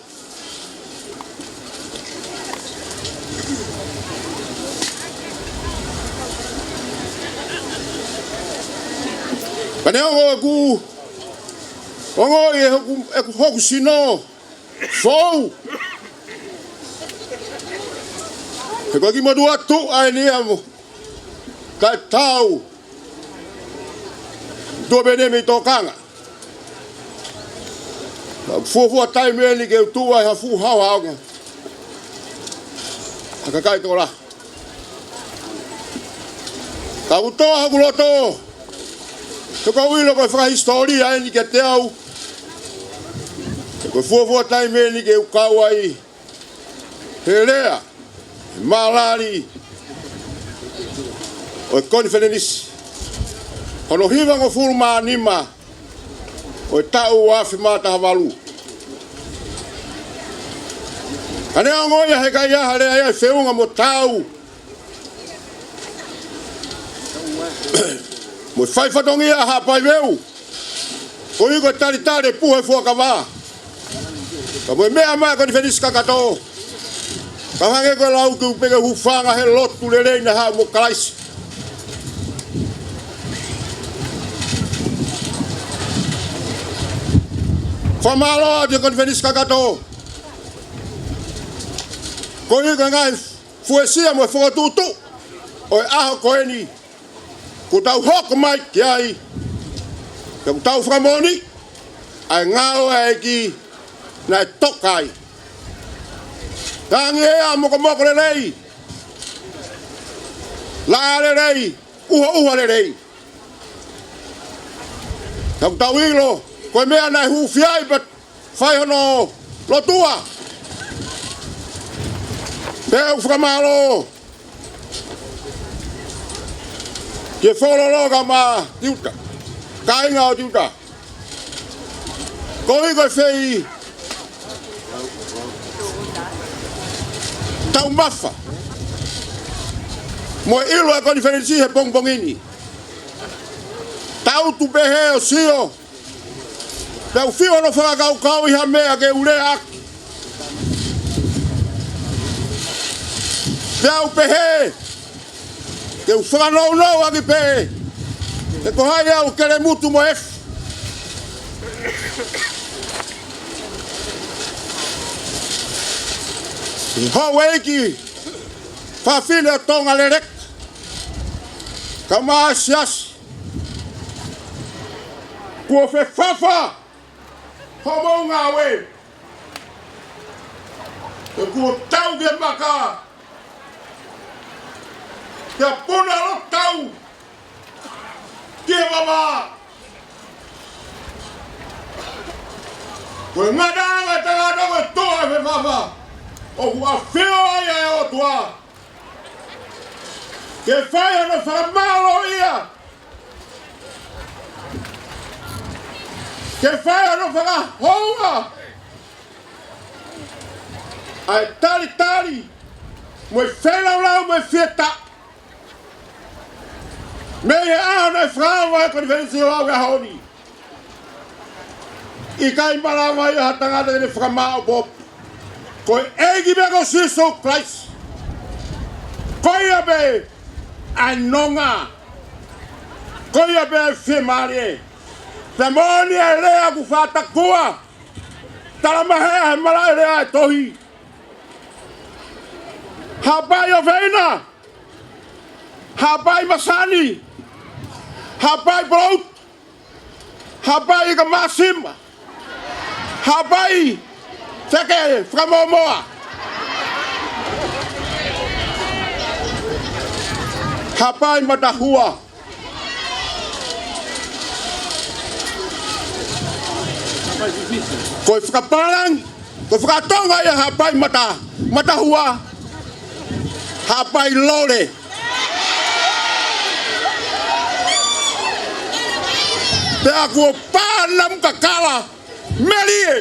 Ka neongo ʻeku ongoʻi ʻe hoku, ʻe hoku sino foʻou, he ko e kiʻi motuʻa tuʻa eni ia mo taʻetau tuʻa pē eni mei tōkanga. Ka fuofua taimi eni ke u tuʻu ai ha fuʻu haohaonga ʻa e kakai tokolahi. Ka ʻoku tō ʻa hoku loto, he ʻoku ou ʻilo ko e fakahisitōlia eni kiate au. He ko e fuofua taimi eni ke u kau ai he lea, he malali ʻo e konifelenisi hono hivangofulu mā nima ʻo e taʻu ua afe mā taha valu. Ka neongo ia he ʻikai ha lea ia ʻe feʻunga mo taau mo e fai fatongia ʻa Haʻapai Veu, koeʻuhi ko e talitali e puha e fuakava, ka mo e meʻa mai ʻa e Konifelenisi Kakato, ka hangē ko e lau ʻeku pehē, hūfanga he lotu lelei naʻe haʻu mo Kalaisi. Fakamālō atu ki he Konifelenisi Kakato, koeʻuhi ko e ngaahi fuesia mo e fokotuʻutuʻu ʻo e ʻaho ko eni kuo tau hoko mai ki ai, pea kuo tau fakamoʻoni ʻa e ngāue ʻa e ʻEiki naʻe toka ai. Tangi ʻa e mokomoko lelei, laʻā lelei, ʻuhoʻuha lelei. Ka kuo tau ʻilo ko e meʻa naʻe hūfia ai pea fai hono lotua. Pea u fakamālō ki he Fokololo Kaumā Tiuta, kāinga ʻo Tiuta, koeʻuhi ko e feʻitaumafa mo e ʻilo ʻa e konifelenisi he pongipongi ni. Tau tuʻu pehē ʻo sio, pea u fiu hono fakakaukauʻi ha meʻa ke u leaʻaki, pea u pehē ke u fakanounouʻaki pē, he ko hai au, kelemutu mo efu, ʻi he houʻeiki fafine ʻo Tonga leleka. Kaeʻumaʻā e siasi, kuo fefafa hoʻomou ngāue. He kuo tau ke maka, ke puna ʻo tau ke vava. Ko e ngataʻanga ʻo e tangata ko e toʻa fefafa, ʻoku ʻafio ai ʻa e ʻOtua ke fai hono fakamālōʻia, ke fai hono fakahounga ʻa e talitali mo e feilaulau mo e fietaʻi. Mei he ʻaho naʻe fakaava ai e konifelenisi ʻo e ʻaho ni, ʻikai malava ia ha tangata ke ne fakamāʻopoʻopo. Ko e ʻEiki pē ko Sīsū Kalaisi. Ko ia pē ʻa e nonga. Ko ia pē ʻa e fiemālie. Pea moʻoni e lea ʻoku faʻa takua, talamahea he malaʻe lea ʻa e tohi: Hapai ʻofeina, hapai masani, hapai pout, hapai ika māsima, hapai feke fakamōmoa, hapai matahua. Ko e fakapālangi, ko e fakatonga ia hapai mata, matahua, hapai lole. Pea kuo pā namu kakala, melie.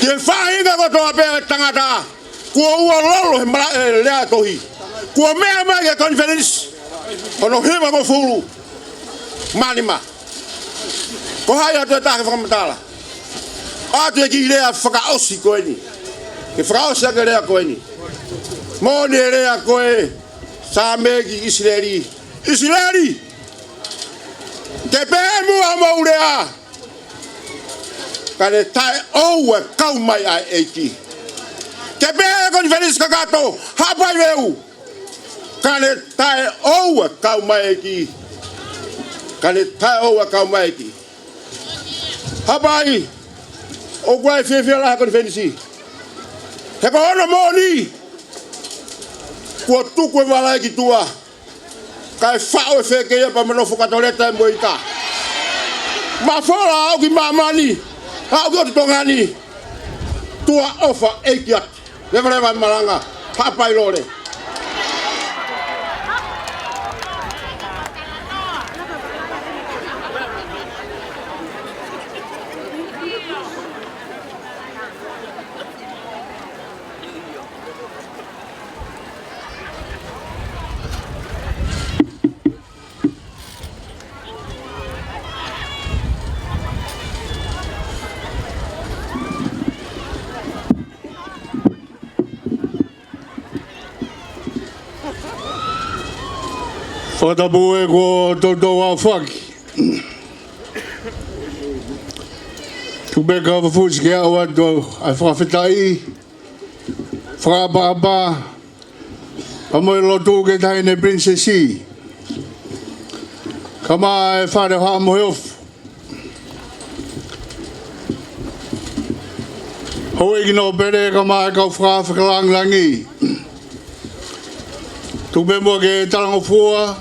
Ki he faʻahinga kotoa pē ʻo e tangata, kuo ua lolo he malaʻe lea ʻa e tohi. Kuo meʻa mai ki he konifelenisi hono hivangofulu mā nima. Ko hai ʻoku ʻi ai ha fakamatala? ʻOatu e kiʻi lea fakaʻosi ko eni, ke fakaʻosi ʻaki e lea ko eni. Moʻoni e lea ko e Saame ki ʻIsileli: ʻIsileli, ke pehē muʻa hoʻomou lea, ka ne taʻeʻoua e kau mai ʻa e ʻEiki. Ke pehē e konifelenisi kakato, hapai veu, ka ne taʻeʻoua e kau mai ʻa e ʻEiki. Ka ne taʻeʻoua e kau mai ʻa e ʻEiki. Hapai, ʻoku ʻi ai e fiefia lahi he konifelenisi, he ko hono moʻoni, kuo tuku e vala ia ki tuʻa, kae faʻo e fekeia pea mo e nofo katoleta mo e ika. Mafola aʻu ki māmani, aʻu ki ʻotu Tonga ni. Tuʻa ʻofa ʻEiki atu. Levaleva e malanga. Hapai lole. Fakatapu ē kuo toutou aofaki. Tuku pē kau fusi ke u ʻoatu ʻa e fakafetaʻi, fakaʻapaʻapa, pea mo e lotu ki he Taʻahine Pilinisesi, kaeʻumaʻā e Fale ʻo Haʻa Moheofo, Houʻeiki Nōpele, kaeʻumaʻā e kau fakaafe fakalāngilangi. Tuku pē muʻa ke talangofua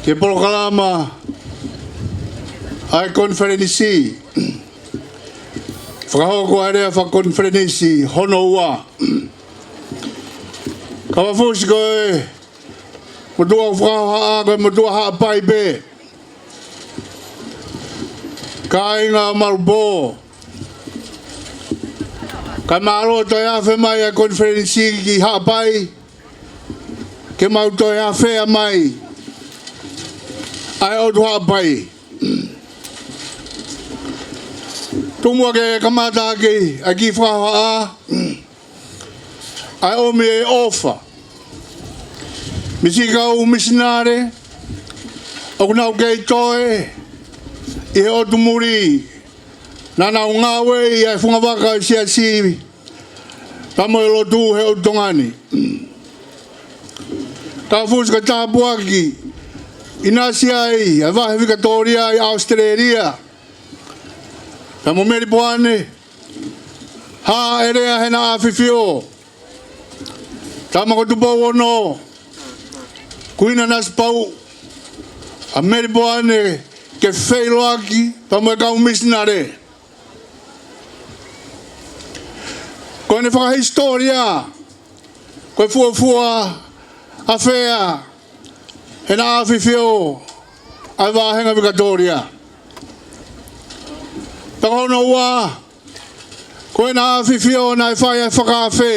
ki he polokalama ʻa e konifelenisi. Fakahoko ʻa e lea fakakonifelenisi hono ua. Kau fusi, ko e motuʻa fakahohaʻa ko e motuʻa Haʻapai pē. Kāinga Malupō, kae mālō toe afe mai ʻa e konifelenisi ki Haʻapai, ke mau toe afea mai ʻa e ʻOtu Haʻapai. Tuku muʻa ke kamata ʻaki ʻa e kiʻi fakahohaʻa, ʻa e ʻomi e ʻofa mei he kau misinale ʻoku nau kei toe ʻi he ʻotu muli naʻa nau ngāueʻi ʻa e fungavaka ʻo e siasi pea mo e lotu he ʻotu Tonga ni. Kavafusi, ko e tāpuaki ʻinasi ai ʻa e Vahe Vikatōlia ʻi ʻAositelēlia, pea mo Melipoane, hāʻele ʻa Henaʻa ʻAfifio, tama ko Tupou Ono, Kuini Nanasipauʻu, ʻa Melipoane ke feʻiloaki pea mo e kau misinale. Ko ʻene fakahisitōlia, ko e fuofua afea ʻa Henaʻa ʻAfifio ʻa e Vāhenga Vikatōlia. Pea ko hono ua, ko Henaʻa ʻAfifio naʻe fai ʻa e fakaafe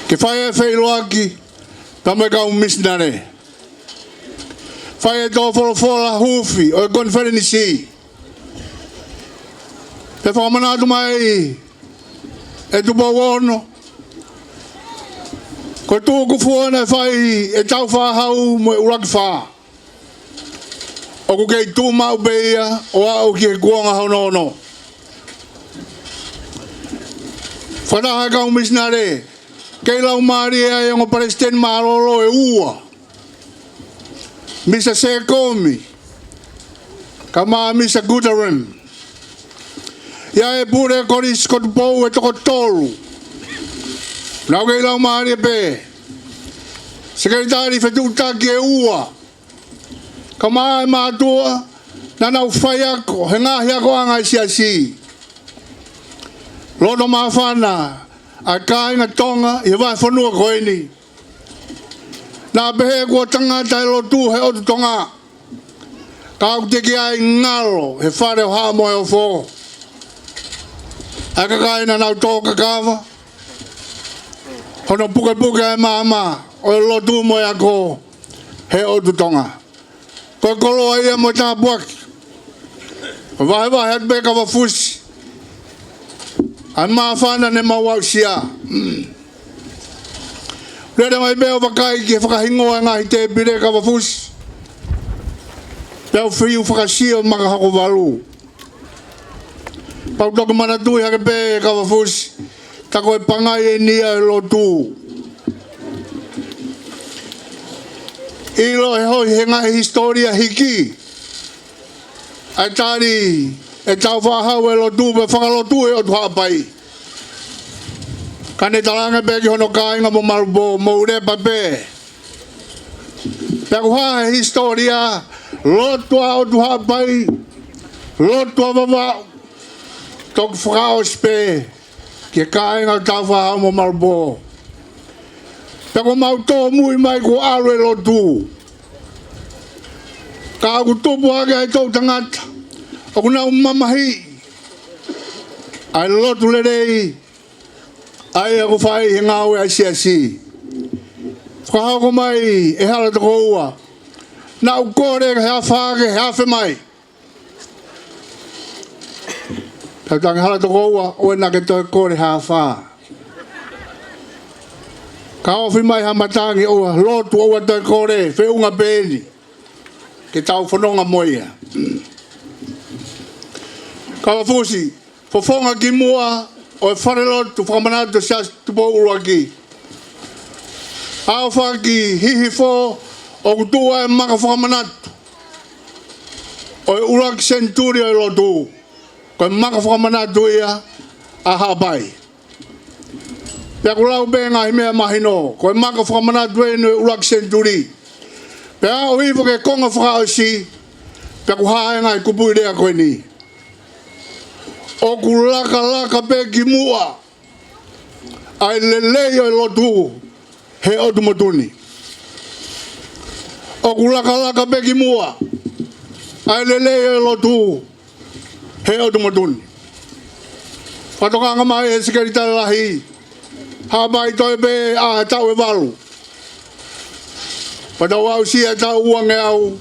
ke fai ʻa e feʻiloaki pea mo e kau misinale. Fai ʻa e tō folofola huufi ʻo e konifelenisi. Pea fakamanatu mai ʻe Tupou Ono, ko e tukufua naʻe fai ʻe Tāufaʻāhau mo e ʻUluaki Fā, ʻoku kei tuʻu maʻu pē ia ʻo aʻu ki he kuonga hono ono. Fakataha e kau misinale, kei laumālie ai e ongo palesiteni mālōlō ʻe ua, Misa Sēkomi, kae ʻumaʻā Misa Guterman. ʻI ai e pule Kolisi ko Tupou ʻe toko tolu, naʻa nau kei laumālie pē. Sekelitali fetuʻutaki ʻe ua, kae ʻumaʻā e mātuʻa naʻa nau faiako he ngaahi akoʻanga ʻa e Siasi. Loto māfana ʻa e kāinga Tonga ʻi he vahefonua ko eni. Naʻa pehē kuo tangata e lotu he ʻotu Tonga, ka ʻoku teʻeki ai ngalo he fale ʻo Haʻa Moheofo ʻa e kakai naʻa nau tō kakava hono pukepuke ʻa e maama ʻo e lotu mo e ako he ʻotu Tonga. Ko e koloa ia mo e tāpuaki. Vahevahe atu pē Kavafusi ʻa e māfana ne mau aʻusia. Lele mai pē ʻo vakai ki he fakahingoa e ngaahi tēpile, Kavafusi, pea u fiu fakasio maka hoko valu. Pea u toki manatuʻi hake pē, Kavafusi, tā ko e pangai eni ia ʻo e lotu. ʻIlo ʻe he hoi he ngaahi hisitōlia hiki ʻa e tali ʻe Tāufaʻāhau e lotu pea fakalotu ʻe ʻOtu Haʻapai. Ka ne talaange pē ki hono kāinga mo Malupō, mou lepa pē. Pea ʻoku hā he hisitōlia, lotu ʻa ʻOtu Haʻapai, lotu ʻa Vavaʻu, toki fakaʻosi pē ki he kāinga ʻo Tāufaʻāhau mo Malupō. Pea ko mau tōmui mai kuo ʻalu e lotu, ka ʻoku tupu hake ʻa e toʻu tangata ʻoku nau mamahiʻi ʻa e lotu lelei ʻa ia ʻoku fai he ngāue ʻa e Siasi. Fakahoko mai ʻe Hala Tokoua, naʻa ku kole ke he afā ke he afe mai. Tau tangi Hala Tokoua, ʻoua naʻa ke toe kole ha afā. Ka ofi mai ha matangi, ʻoua, lotu, ʻoua toe kole, feʻunga pē eni ke tau fononga mo ia. Kavafusi, fofonga ki muʻa ʻo e falelotu fakamanatu ʻo e Siasi Tupou ʻUluaki. ʻAofaki Hihifo, ʻoku tuʻu ai e maka fakamanatu ʻo e ʻuluaki senituli ʻo e lotu. Ko e maka fakamanatu ia ʻa Haʻapai. Pea ʻoku lau pē ngaahi meʻa mahino, ko e maka fakamanatu eni ʻo e ʻuluaki senituli. Pea aʻu hifo ki he konga fakaʻosi, pea ʻoku hā e ngaahi kupuʻi lea ko eni. ʻOku lakalaka pē ki muʻa ʻa e lelei ʻo e lotu he ʻotu motu ni. ʻOku lakalaka pē ki muʻa ʻa e lelei ʻo e lotu he ʻotu motu ni. Fakatokanga mai ʻe he Sekelitali Lahi, Haʻapai, toe pē ʻa e taʻu ʻe valu. Pea tau aʻusia e taʻu uangeau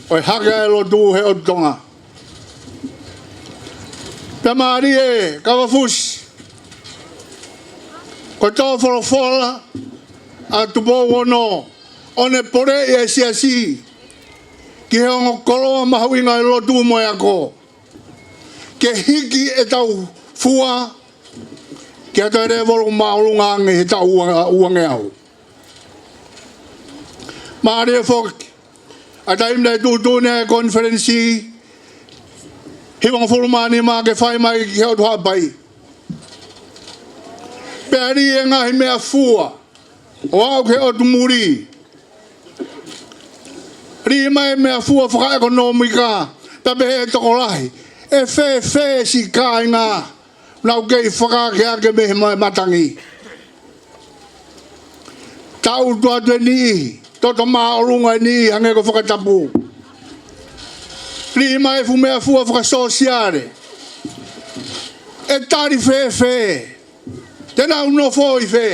ʻo e hake ʻa e lotu he ʻotu Tonga. Pea mālie, Kavafusi, ko e tō folofola ʻa Tupou Ono, ʻo ne poleʻi ʻa e Siasi ki he ongo koloa mahuʻinga ʻo e lotu mo e ako, ke hiki ʻetau fua ke ʻalu atu e lēvolo māʻolunga ange he taʻu ua, ua ngeau. Mālie foki ʻa e taimi naʻe tuʻutuʻuni ai e konifelenisi, hivangofulu mā nima ke fai mai ki he ʻotu Haʻapai. Pea lī e ngaahi meʻafua ʻo aʻu ki he ʻotu muli. Lī mai e meʻafua fakaʻekonōmika, pea pehē ʻe he tokolahi, ʻe fēfē siʻi kāinga naʻa nau kei fakaakeake mei he ma-, matangi. Taʻutu atu e niʻihi, toto māʻolunga e niʻihi hangē ko e fakatapu. Lī mai e fuʻu meʻafua fakasōsiale, ʻe tali fēfē, te nau nofo ʻi fē.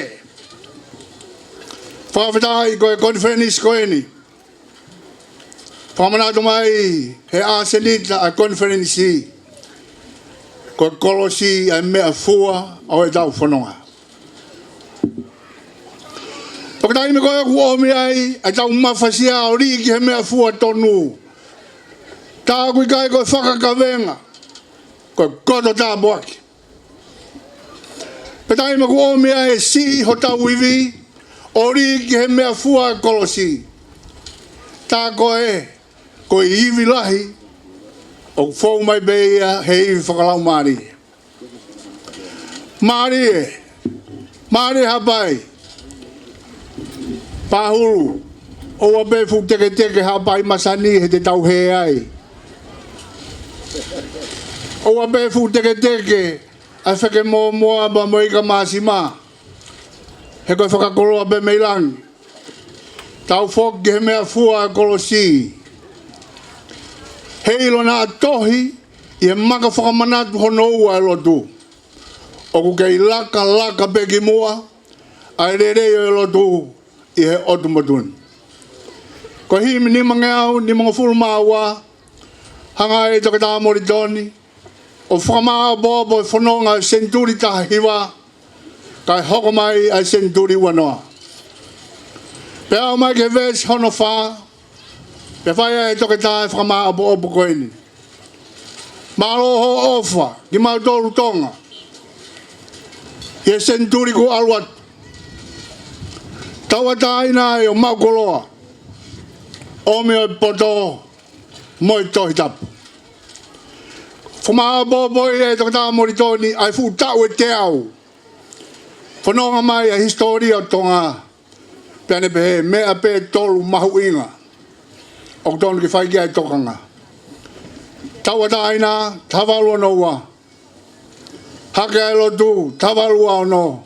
Fakafetaʻi ko e konifelenisi ko eni, fakamanatu mai ʻe he ʻasenita ʻa e konifelenisi, ko e kolosi ʻa e meʻafua ʻo ʻetau fononga. Pea ko e taimi ko ē ʻoku ʻomi ai ʻa ʻetau mafasia ʻo lī ki he meʻafua tonu, tā ʻoku ʻikai ko e fakakavenga, ko e koto tāpuaki. Pea taimi ʻoku ʻomi ai e siʻi hotau ivi ʻo lī ki he meʻafua e kolosi, tā ko ē ko e ivi lahi ʻoku fou mai pē ia he ivi fakalaumālie. Mālie, mālie Haʻapai. Pahulu, ʻoua pē fuʻu teketeke Haʻapai masani he te tau hē ai. ʻOua pē fuʻu teketeke ʻa e fekemōmoa pea mo e ika māsima, he ko e fakakoloa pē mei langi. Tau foki ki he meʻafua e kolosi. He ʻilo naʻa tohi ʻi he maka fakamanatu hono ua e lotu, ʻoku kei lakalaka pē ki muʻa ʻa e lelei ʻo e lotu ʻi he ʻotu motu ni. Ko e himi nima ngeau nimangofulu mā ua, hanga ʻe Toketā Molitoni ʻo fakamāʻopoʻopo e fononga ʻo e senituli taha hiva, kae hoko mai ʻa e senituli ua noa. Pea aʻu mai ki he veesi hono fā, pea fai ai ʻe Toketā e fakamāʻopoʻopo ko eni. Mālō hoʻo ʻofa kimautolu Tonga ʻi he senituli kuo ʻalu atu. Tauʻatāina ai ʻo maʻu koloa, ʻomi ʻo e poto mo e Tohi Tapu. Fakamāʻopoʻopo ʻe Toketā Molitoni ʻa e fuʻu taʻu ʻe teau fononga mai ʻa e hisitōlia ʻo Tonga, pea ne pehē meʻa pē ʻe tolu mahuʻinga ʻoku tonu ke fai ki ai e tokanga. Tauʻatāina, taha valu ono ua. Hake ʻa e lotu, taha valu ua ono.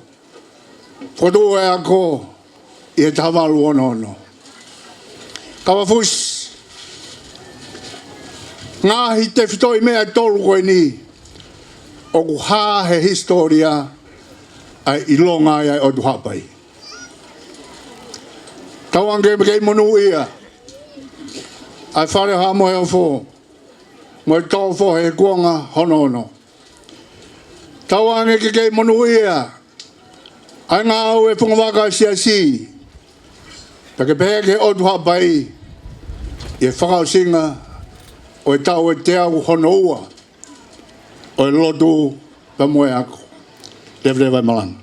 Fokotuʻu e ako ʻi he taha valu ono ono. Kavafusi, ngaahi tefitoʻi meʻa ʻe tolu ko eni ʻoku hā he hisitōlia ʻa e ʻilonga ai ʻa e ʻotu Haʻapai. Tauange ke kei monūʻia ʻa e Fale ʻo Haʻa Moheofo mo e Tō Fohe he kuonga hono ono. Tauange ke kei monūʻia ʻa e ngāue e fungavaka ʻo e Siasi, pea ke pehē ki he ʻotu Haʻapai ʻi he fakaʻosinga ʻo e taʻu ʻe teau hono ua ʻo e lotu pea mo e ako. Leveleva e malanga.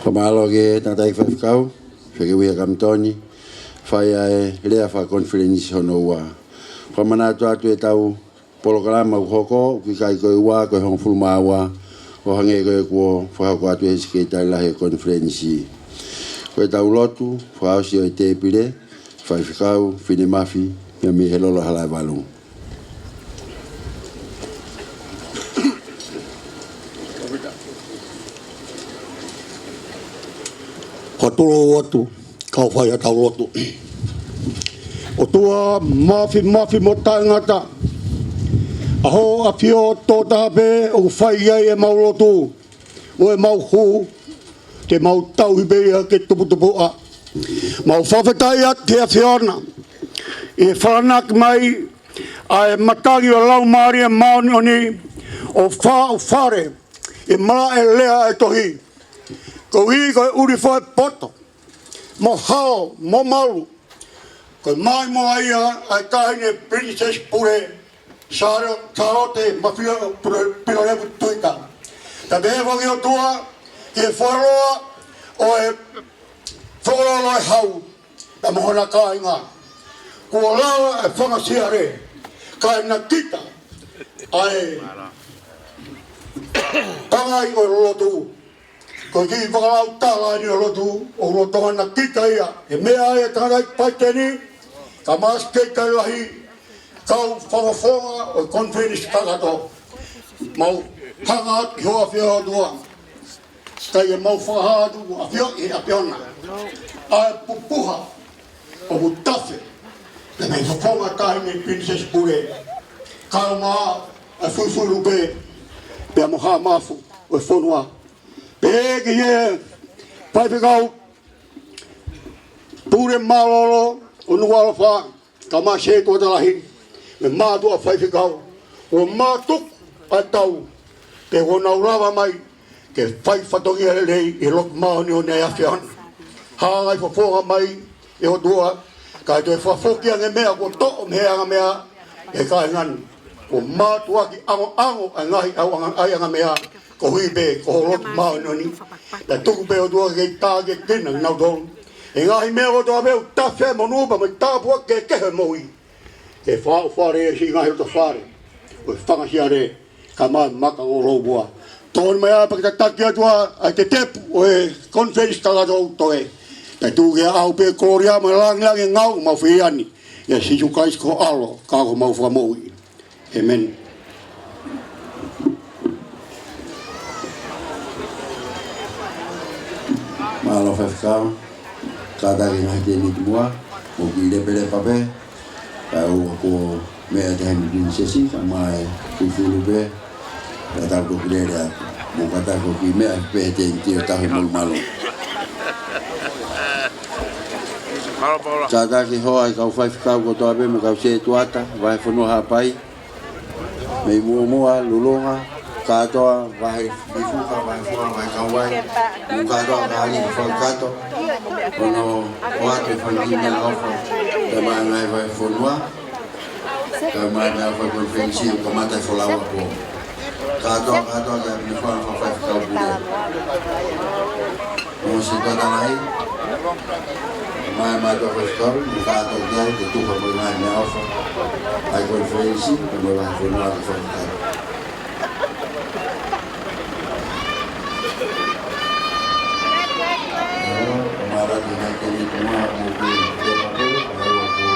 Fakamālō ki he tangataʻeiki faifekau, Fekeuia Kamitoni, fai ʻa e lea fakakonifelenisi hono ua. Fakamanatu atu ʻetau polokalama ʻoku hoko, ʻoku ʻikai ko e ua, ko e hongofulu mā ua, ʻo hangē ko e kuo fakahoko atu ʻe he Sekelitali Lahi ʻo e Konifelenisi. Ko ʻetau lotu fakaʻosi ʻo e tēpile, faifekau Finemāfi, mei he Lolo Halaevalu. Fakatulou atu, kau fai ʻetau lotu. ʻOtua māfimafi mo taʻengata, ʻa hoʻo ʻAfio tō taha pē ʻoku fai ai ʻemau lotu mo ʻemau hū, te mau tauhi pē ia ke tuputupuʻa. Mau fakafetaʻi atu ki he ʻAfiona ʻi he falanaki mai ʻa e matangi ʻo e Laumālie Māʻoniʻoni ʻo faʻu fale ʻi he malaʻe lea ʻa e tohi. Koeʻuhi ko e ʻuli foʻi poto mo hao mo malu, Ko e maimoa ia ʻa e Taʻahine Pilinisesi Pule, Sālo-, Sālote Mafio Pule-, Pilolevu Tuita. Pea pehē foki ʻOtua, ki he fuoloa ʻo e Fokololo ʻo e Hau, pea mo hona kāinga. Kuo lava e fanga siale, kae nakita ʻa e pangai ʻo e lotu. Ko e kiʻi fakalautala eni ʻo e lotu, ʻoku lolotonga nakita ia. ʻE meʻa ai e tangataʻeiki palesiteni, kae ʻumaʻā e sekelitali lahi, kau fakafofonga ʻo e konifelenisi kakato. Mau hanga atu ki hoʻo ʻafio ʻOtua. Kae ʻai ke mau fakahā atu ʻoku ʻafioʻi ʻe he ʻAfiona ʻa e pupuha ʻoku tafe mei he fofonga ʻo e Taʻahine Pilinisesi Pule, kae ʻumaʻā ʻa e Fuifui Lupe, pea mo Haʻa Mafu ʻo e fonua. Pehē ki he Faifekau Pule Mālōlō ʻo Nukuʻalofa, kae ʻumaʻā e Setuata Lahi, mo e mātuʻa faifekau, ʻoku mātuku ʻa e tau, pea kuo nau lava mai ke fai fatongia lelei ʻi he lotu māʻoniʻoni ʻa e ʻAfiona. Hanga ʻo fofonga mai ʻe ʻOtua, kae toe fakafoki ange e meʻa kuo toʻo mei he angameʻa ʻe he kāinga ni. Kuo mātuʻaki ʻangoʻango ʻa e ngaahi ʻau anga-, ʻa e angameʻa, koeʻuhi pē ko hoʻo lotu māʻoniʻoni. Pea tuku pē ʻOtua ke ke tākiekina kinautolu ʻi he ngaahi meʻa kotoa pē ʻoku tafe ai e monū pea mo e tāpuaki kehekehe ʻo e moʻui. Ke fāʻofale ʻi he ngaahi loto fale ʻo e fanga siale, kae ʻumaʻā e maka ʻo Louvua. Tokoni mai ā pea ke tataki atu ʻa e tetepu ʻo e konifelenisi kakato ʻoku toe. Pea tuku ke ʻaʻau pē e kolōlia mo e lāngilangi e ngāue ʻoku mau fai ʻi he huafa ʻo Sīsū Kalaisi ko ho ʻAlo, ka ko homau Fakamoʻui. ʻĒmeni. Mālō Faifekau, kātaki e ngaahi tēniti muʻa, mou kiʻi lepelepa pē, kae ʻoua kuo meʻa e Taʻahine Pilinisesi, kae ʻumaʻā e Fuifui Lupe, pea tau toki lele atu. Mou kātaki ʻo kiʻi meʻa pē he tēniti ʻo tauhi molumalu. Mālō Paula. Kātaki hoa e kau faifekau kotoa pē mo e kau setuata, vahefonua Haʻapai. Mei muʻomuʻa, Lulunga, kātoa, vahe Lifuka, vahe Fua, vahe Kauai, mou kātoa, Kali, Fakato, hono ʻoatu e fanga kiʻi meʻaʻofa, kae ʻumaʻā e ngaahi vahefonua, kae ʻumaʻā e meʻaʻofa e konifelenisi ʻoku kamata he folau ʻapō. Kātoa, kātoa, kae ʻumaʻā e fanga faifekau pule. Mo e Setuata Lahi, mo e mātuʻa faifekau, mo kātoa ki ai, ke tufa mo e ngaahi meʻaʻofa ʻa e konifelenisi, mo e vahefonua ke fakakau. ʻIo, ʻo mālō atu e ngaahi tēniti muʻa, mou kiʻi lepelepa pē, kae ʻoua kuo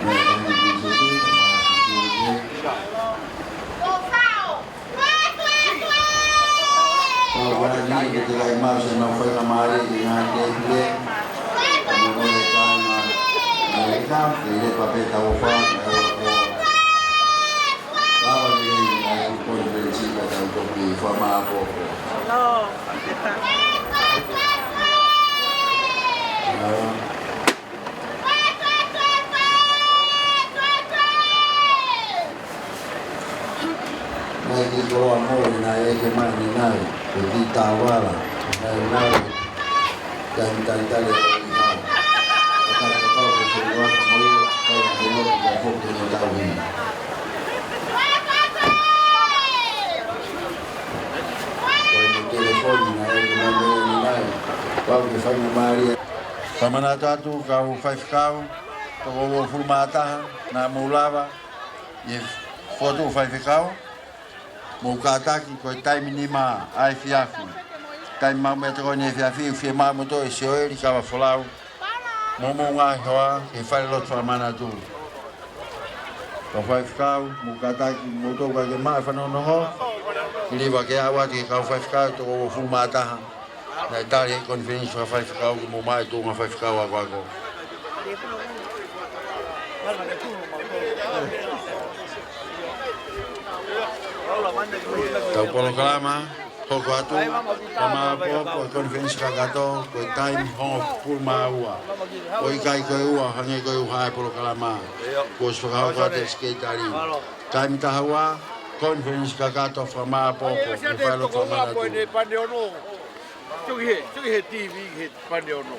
meʻa e Taʻahine Pilinisesi, mo e Fuifui Lupe. Pau ʻa e ngaahi ke te kai mau se nau fai na mālie ki he ngaahi tēpile. Mo e kāinga ʻAmelika, ke lepelepa pē tau ʻofa, kae ʻoua kuo lava lelei ʻa e konifelenisi ka tau toki fakamāʻopoʻopo. Naʻe ʻikai ke koloa mo e naʻe ʻeke mai ni nai, ko e kiʻi tāvala, naʻe nai, taimi talitali ʻo e ʻaho. Ka tau kapau ko e feʻiloaki mo ia, kau ke lotu ka foki no tau hina. Ko e telefoni naʻe ʻeke mai ni nai, kau ke fai na mālie. Fakamanatu atu kau faifekau, toko uofulu mā taha, naʻa mou lava ʻi he fokotuʻu faifekau, mou kātaki ko e taimi nima ʻa e efiafi. Taimi maʻu meʻatokoni efiafi, ʻoku fiemaʻu moutolu ʻe Sioeli Kavafolau mo hoʻomou ngaahi hoa ki he falelotu fakamanatu. Kau faifekau, mou kātaki, mou toki ke maʻu e fanongonongo, ke lava ke ʻoatu ki he kau faifekau, toko uofulu mā taha. Naʻe tali ʻe he konifelenisi fakafaifekau ke mou maʻu e tuʻunga faifekau akoako. Tau polokalama, hoko atu, ka maʻopoʻopo e konifelenisi kakato, ko e taimi hongofulu mā ua. ʻOku ʻikai ko e ua, hangē ko e ʻuhinga e polokalama. Kuo ʻosi fakahoko atu ʻe he sekelitali. Taimi taha ua, konifelenisi kakato fakamaʻopoʻopo, ke fai lotu fakamanatu. Tuki he, tuki he T V, he pane ono.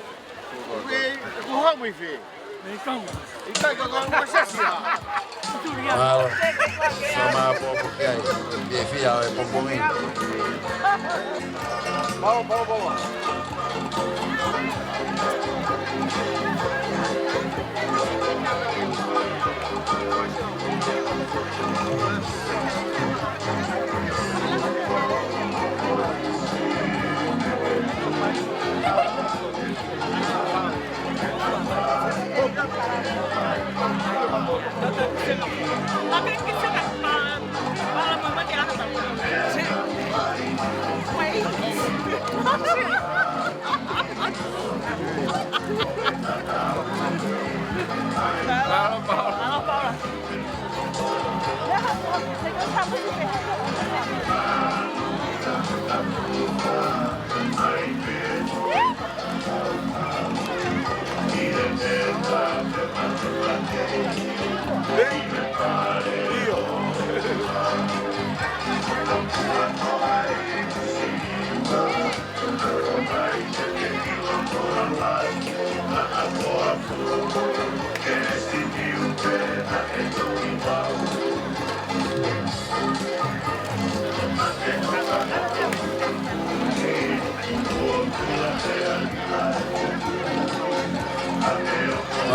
Ui, ko hau mai fē? ʻIkai ka ko e sesi ā. Mālō. Sa mā pōpō ki ai. Fiefia ʻo e pongipongi. Mālō, mālō, mālō.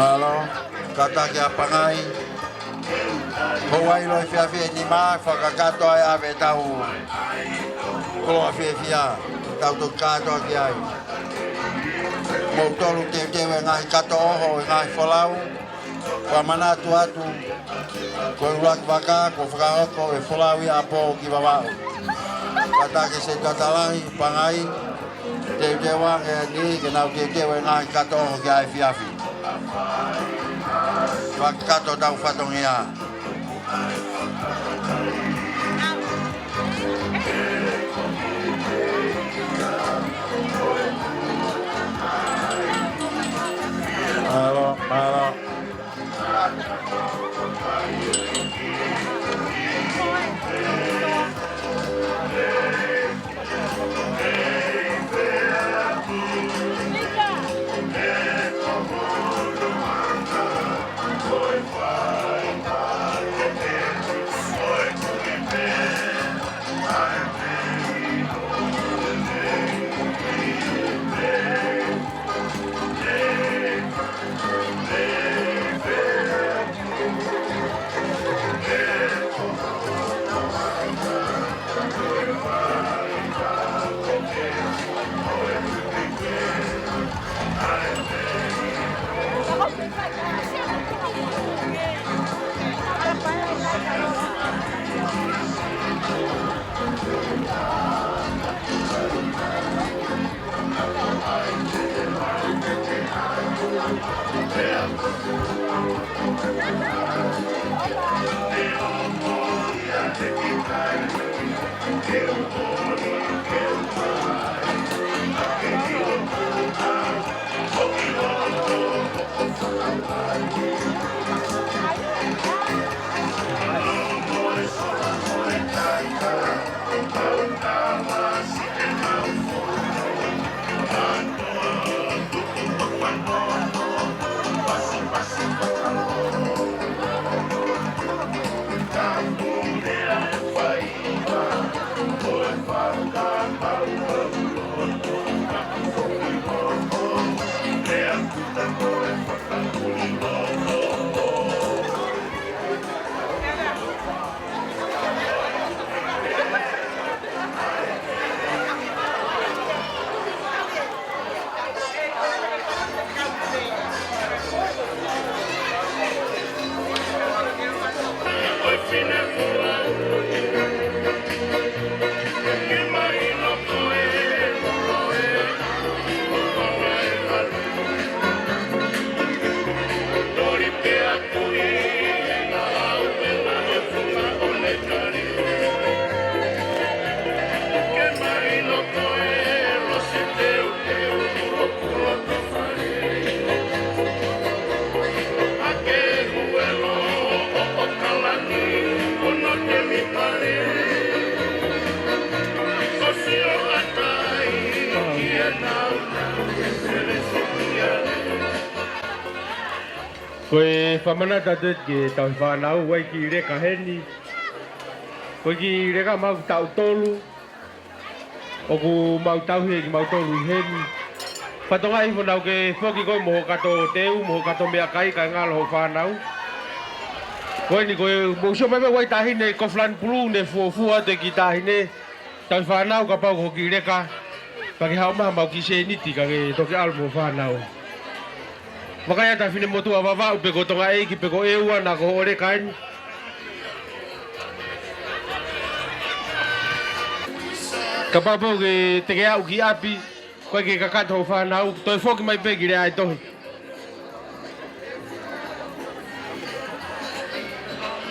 Mālō, kātaki ʻa Pangai. Ko e ʻilo ʻi he efiafi ni mā, fakakakato ai ʻa e tau koloa fiefia, tau toki kātoa ki ai. Mou tolu teuteu e ngaahi kato ʻoho, e ngaahi folau, fakamanatu atu, ko e ʻuluaki vaka, kuo fakahoko e folau ʻi ʻapi ki Vavaʻu. Kātaki Setuata Lahi, Pangai, teuteu ange ni, ke nau teuteu e ngaahi kato ʻoho ki he efiafi. Fakakakato tau fatongia. Mālō, mālō. Ko e fakamanatu atu ki he tauhi fānau, ʻoku ʻi ai e kiʻi leka heni. Ko e kiʻi leka maʻa kitautolu. ʻOku mau tauhi ʻe kimautolu ʻi heni. Fakatokangaʻi hifo naʻa ke foki koe mo hoʻo kato teu, mo hoʻo kato meʻakai kae ngalo hoʻo fānau. Ko eni ko e mou sio mai pē ʻoku ʻi ai e taʻahine kofu lanu pulū ne fuofua atu e kiʻi taʻahine. Tauhi fānau kapau ko e kiʻi leka. Pea ke haʻu mai mo e kiʻi sēniti ka ke toki ʻalu mo e fānau. Vakai atu e fefine motuʻa Vavaʻu pe ko Tongaʻeiki pe ko ʻEua naʻa ko hoʻo leka eni. Kapau pē ʻoku ke teke aʻu ki ʻapi, ʻoku ʻikai ke kakato hoʻo fānau, toe foki mai pē ki he lea ʻa e tohi.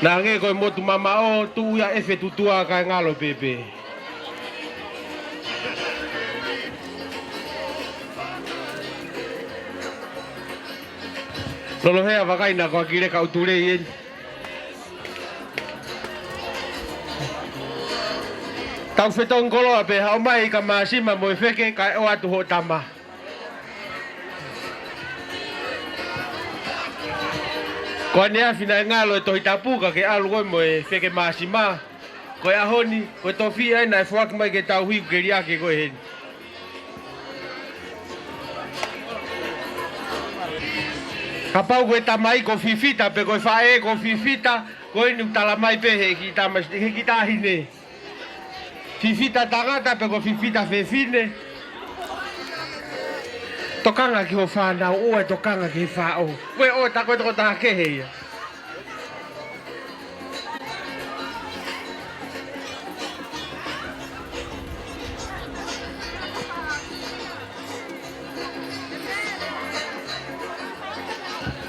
Naʻa hangē ko e motu mamaʻo, tuʻu ia ʻe fetuʻutuʻa kae ngalo pēpē. Lolohea, vakai naʻa ko e kiʻi leka ʻutu lei eni. Tau fetongi koloa pē, haʻu mai ʻa Māsima mo e feke kae ʻoatu hoʻo tama. Ko ʻaneafi naʻe ngalo e Tohi Tapu ka ke ʻalu koe mo e feke Māsima. Ko e ʻaho ni, ko e tofiʻa ia naʻe foaki mai ke tauhi, ʻoku ke liʻaki koe heni. Kapau ko e tamai ko Fifita pe ko e faʻē ko Fifita, ko eni ʻoku tala mai pē he kiʻi tama, he kiʻi taʻahine. Fifita tangata pe ko Fifita fefine. Tokanga ki hoʻo fānau, ʻoua ʻe tokanga ki he faʻo. Ko e ʻoua, tā ko e tokotaha kehe ia.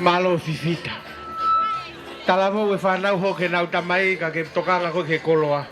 Mālō Fifita. Talavou e fānau, hoko ki heʻenau tamai ka ke tokanga koe ki he koloa.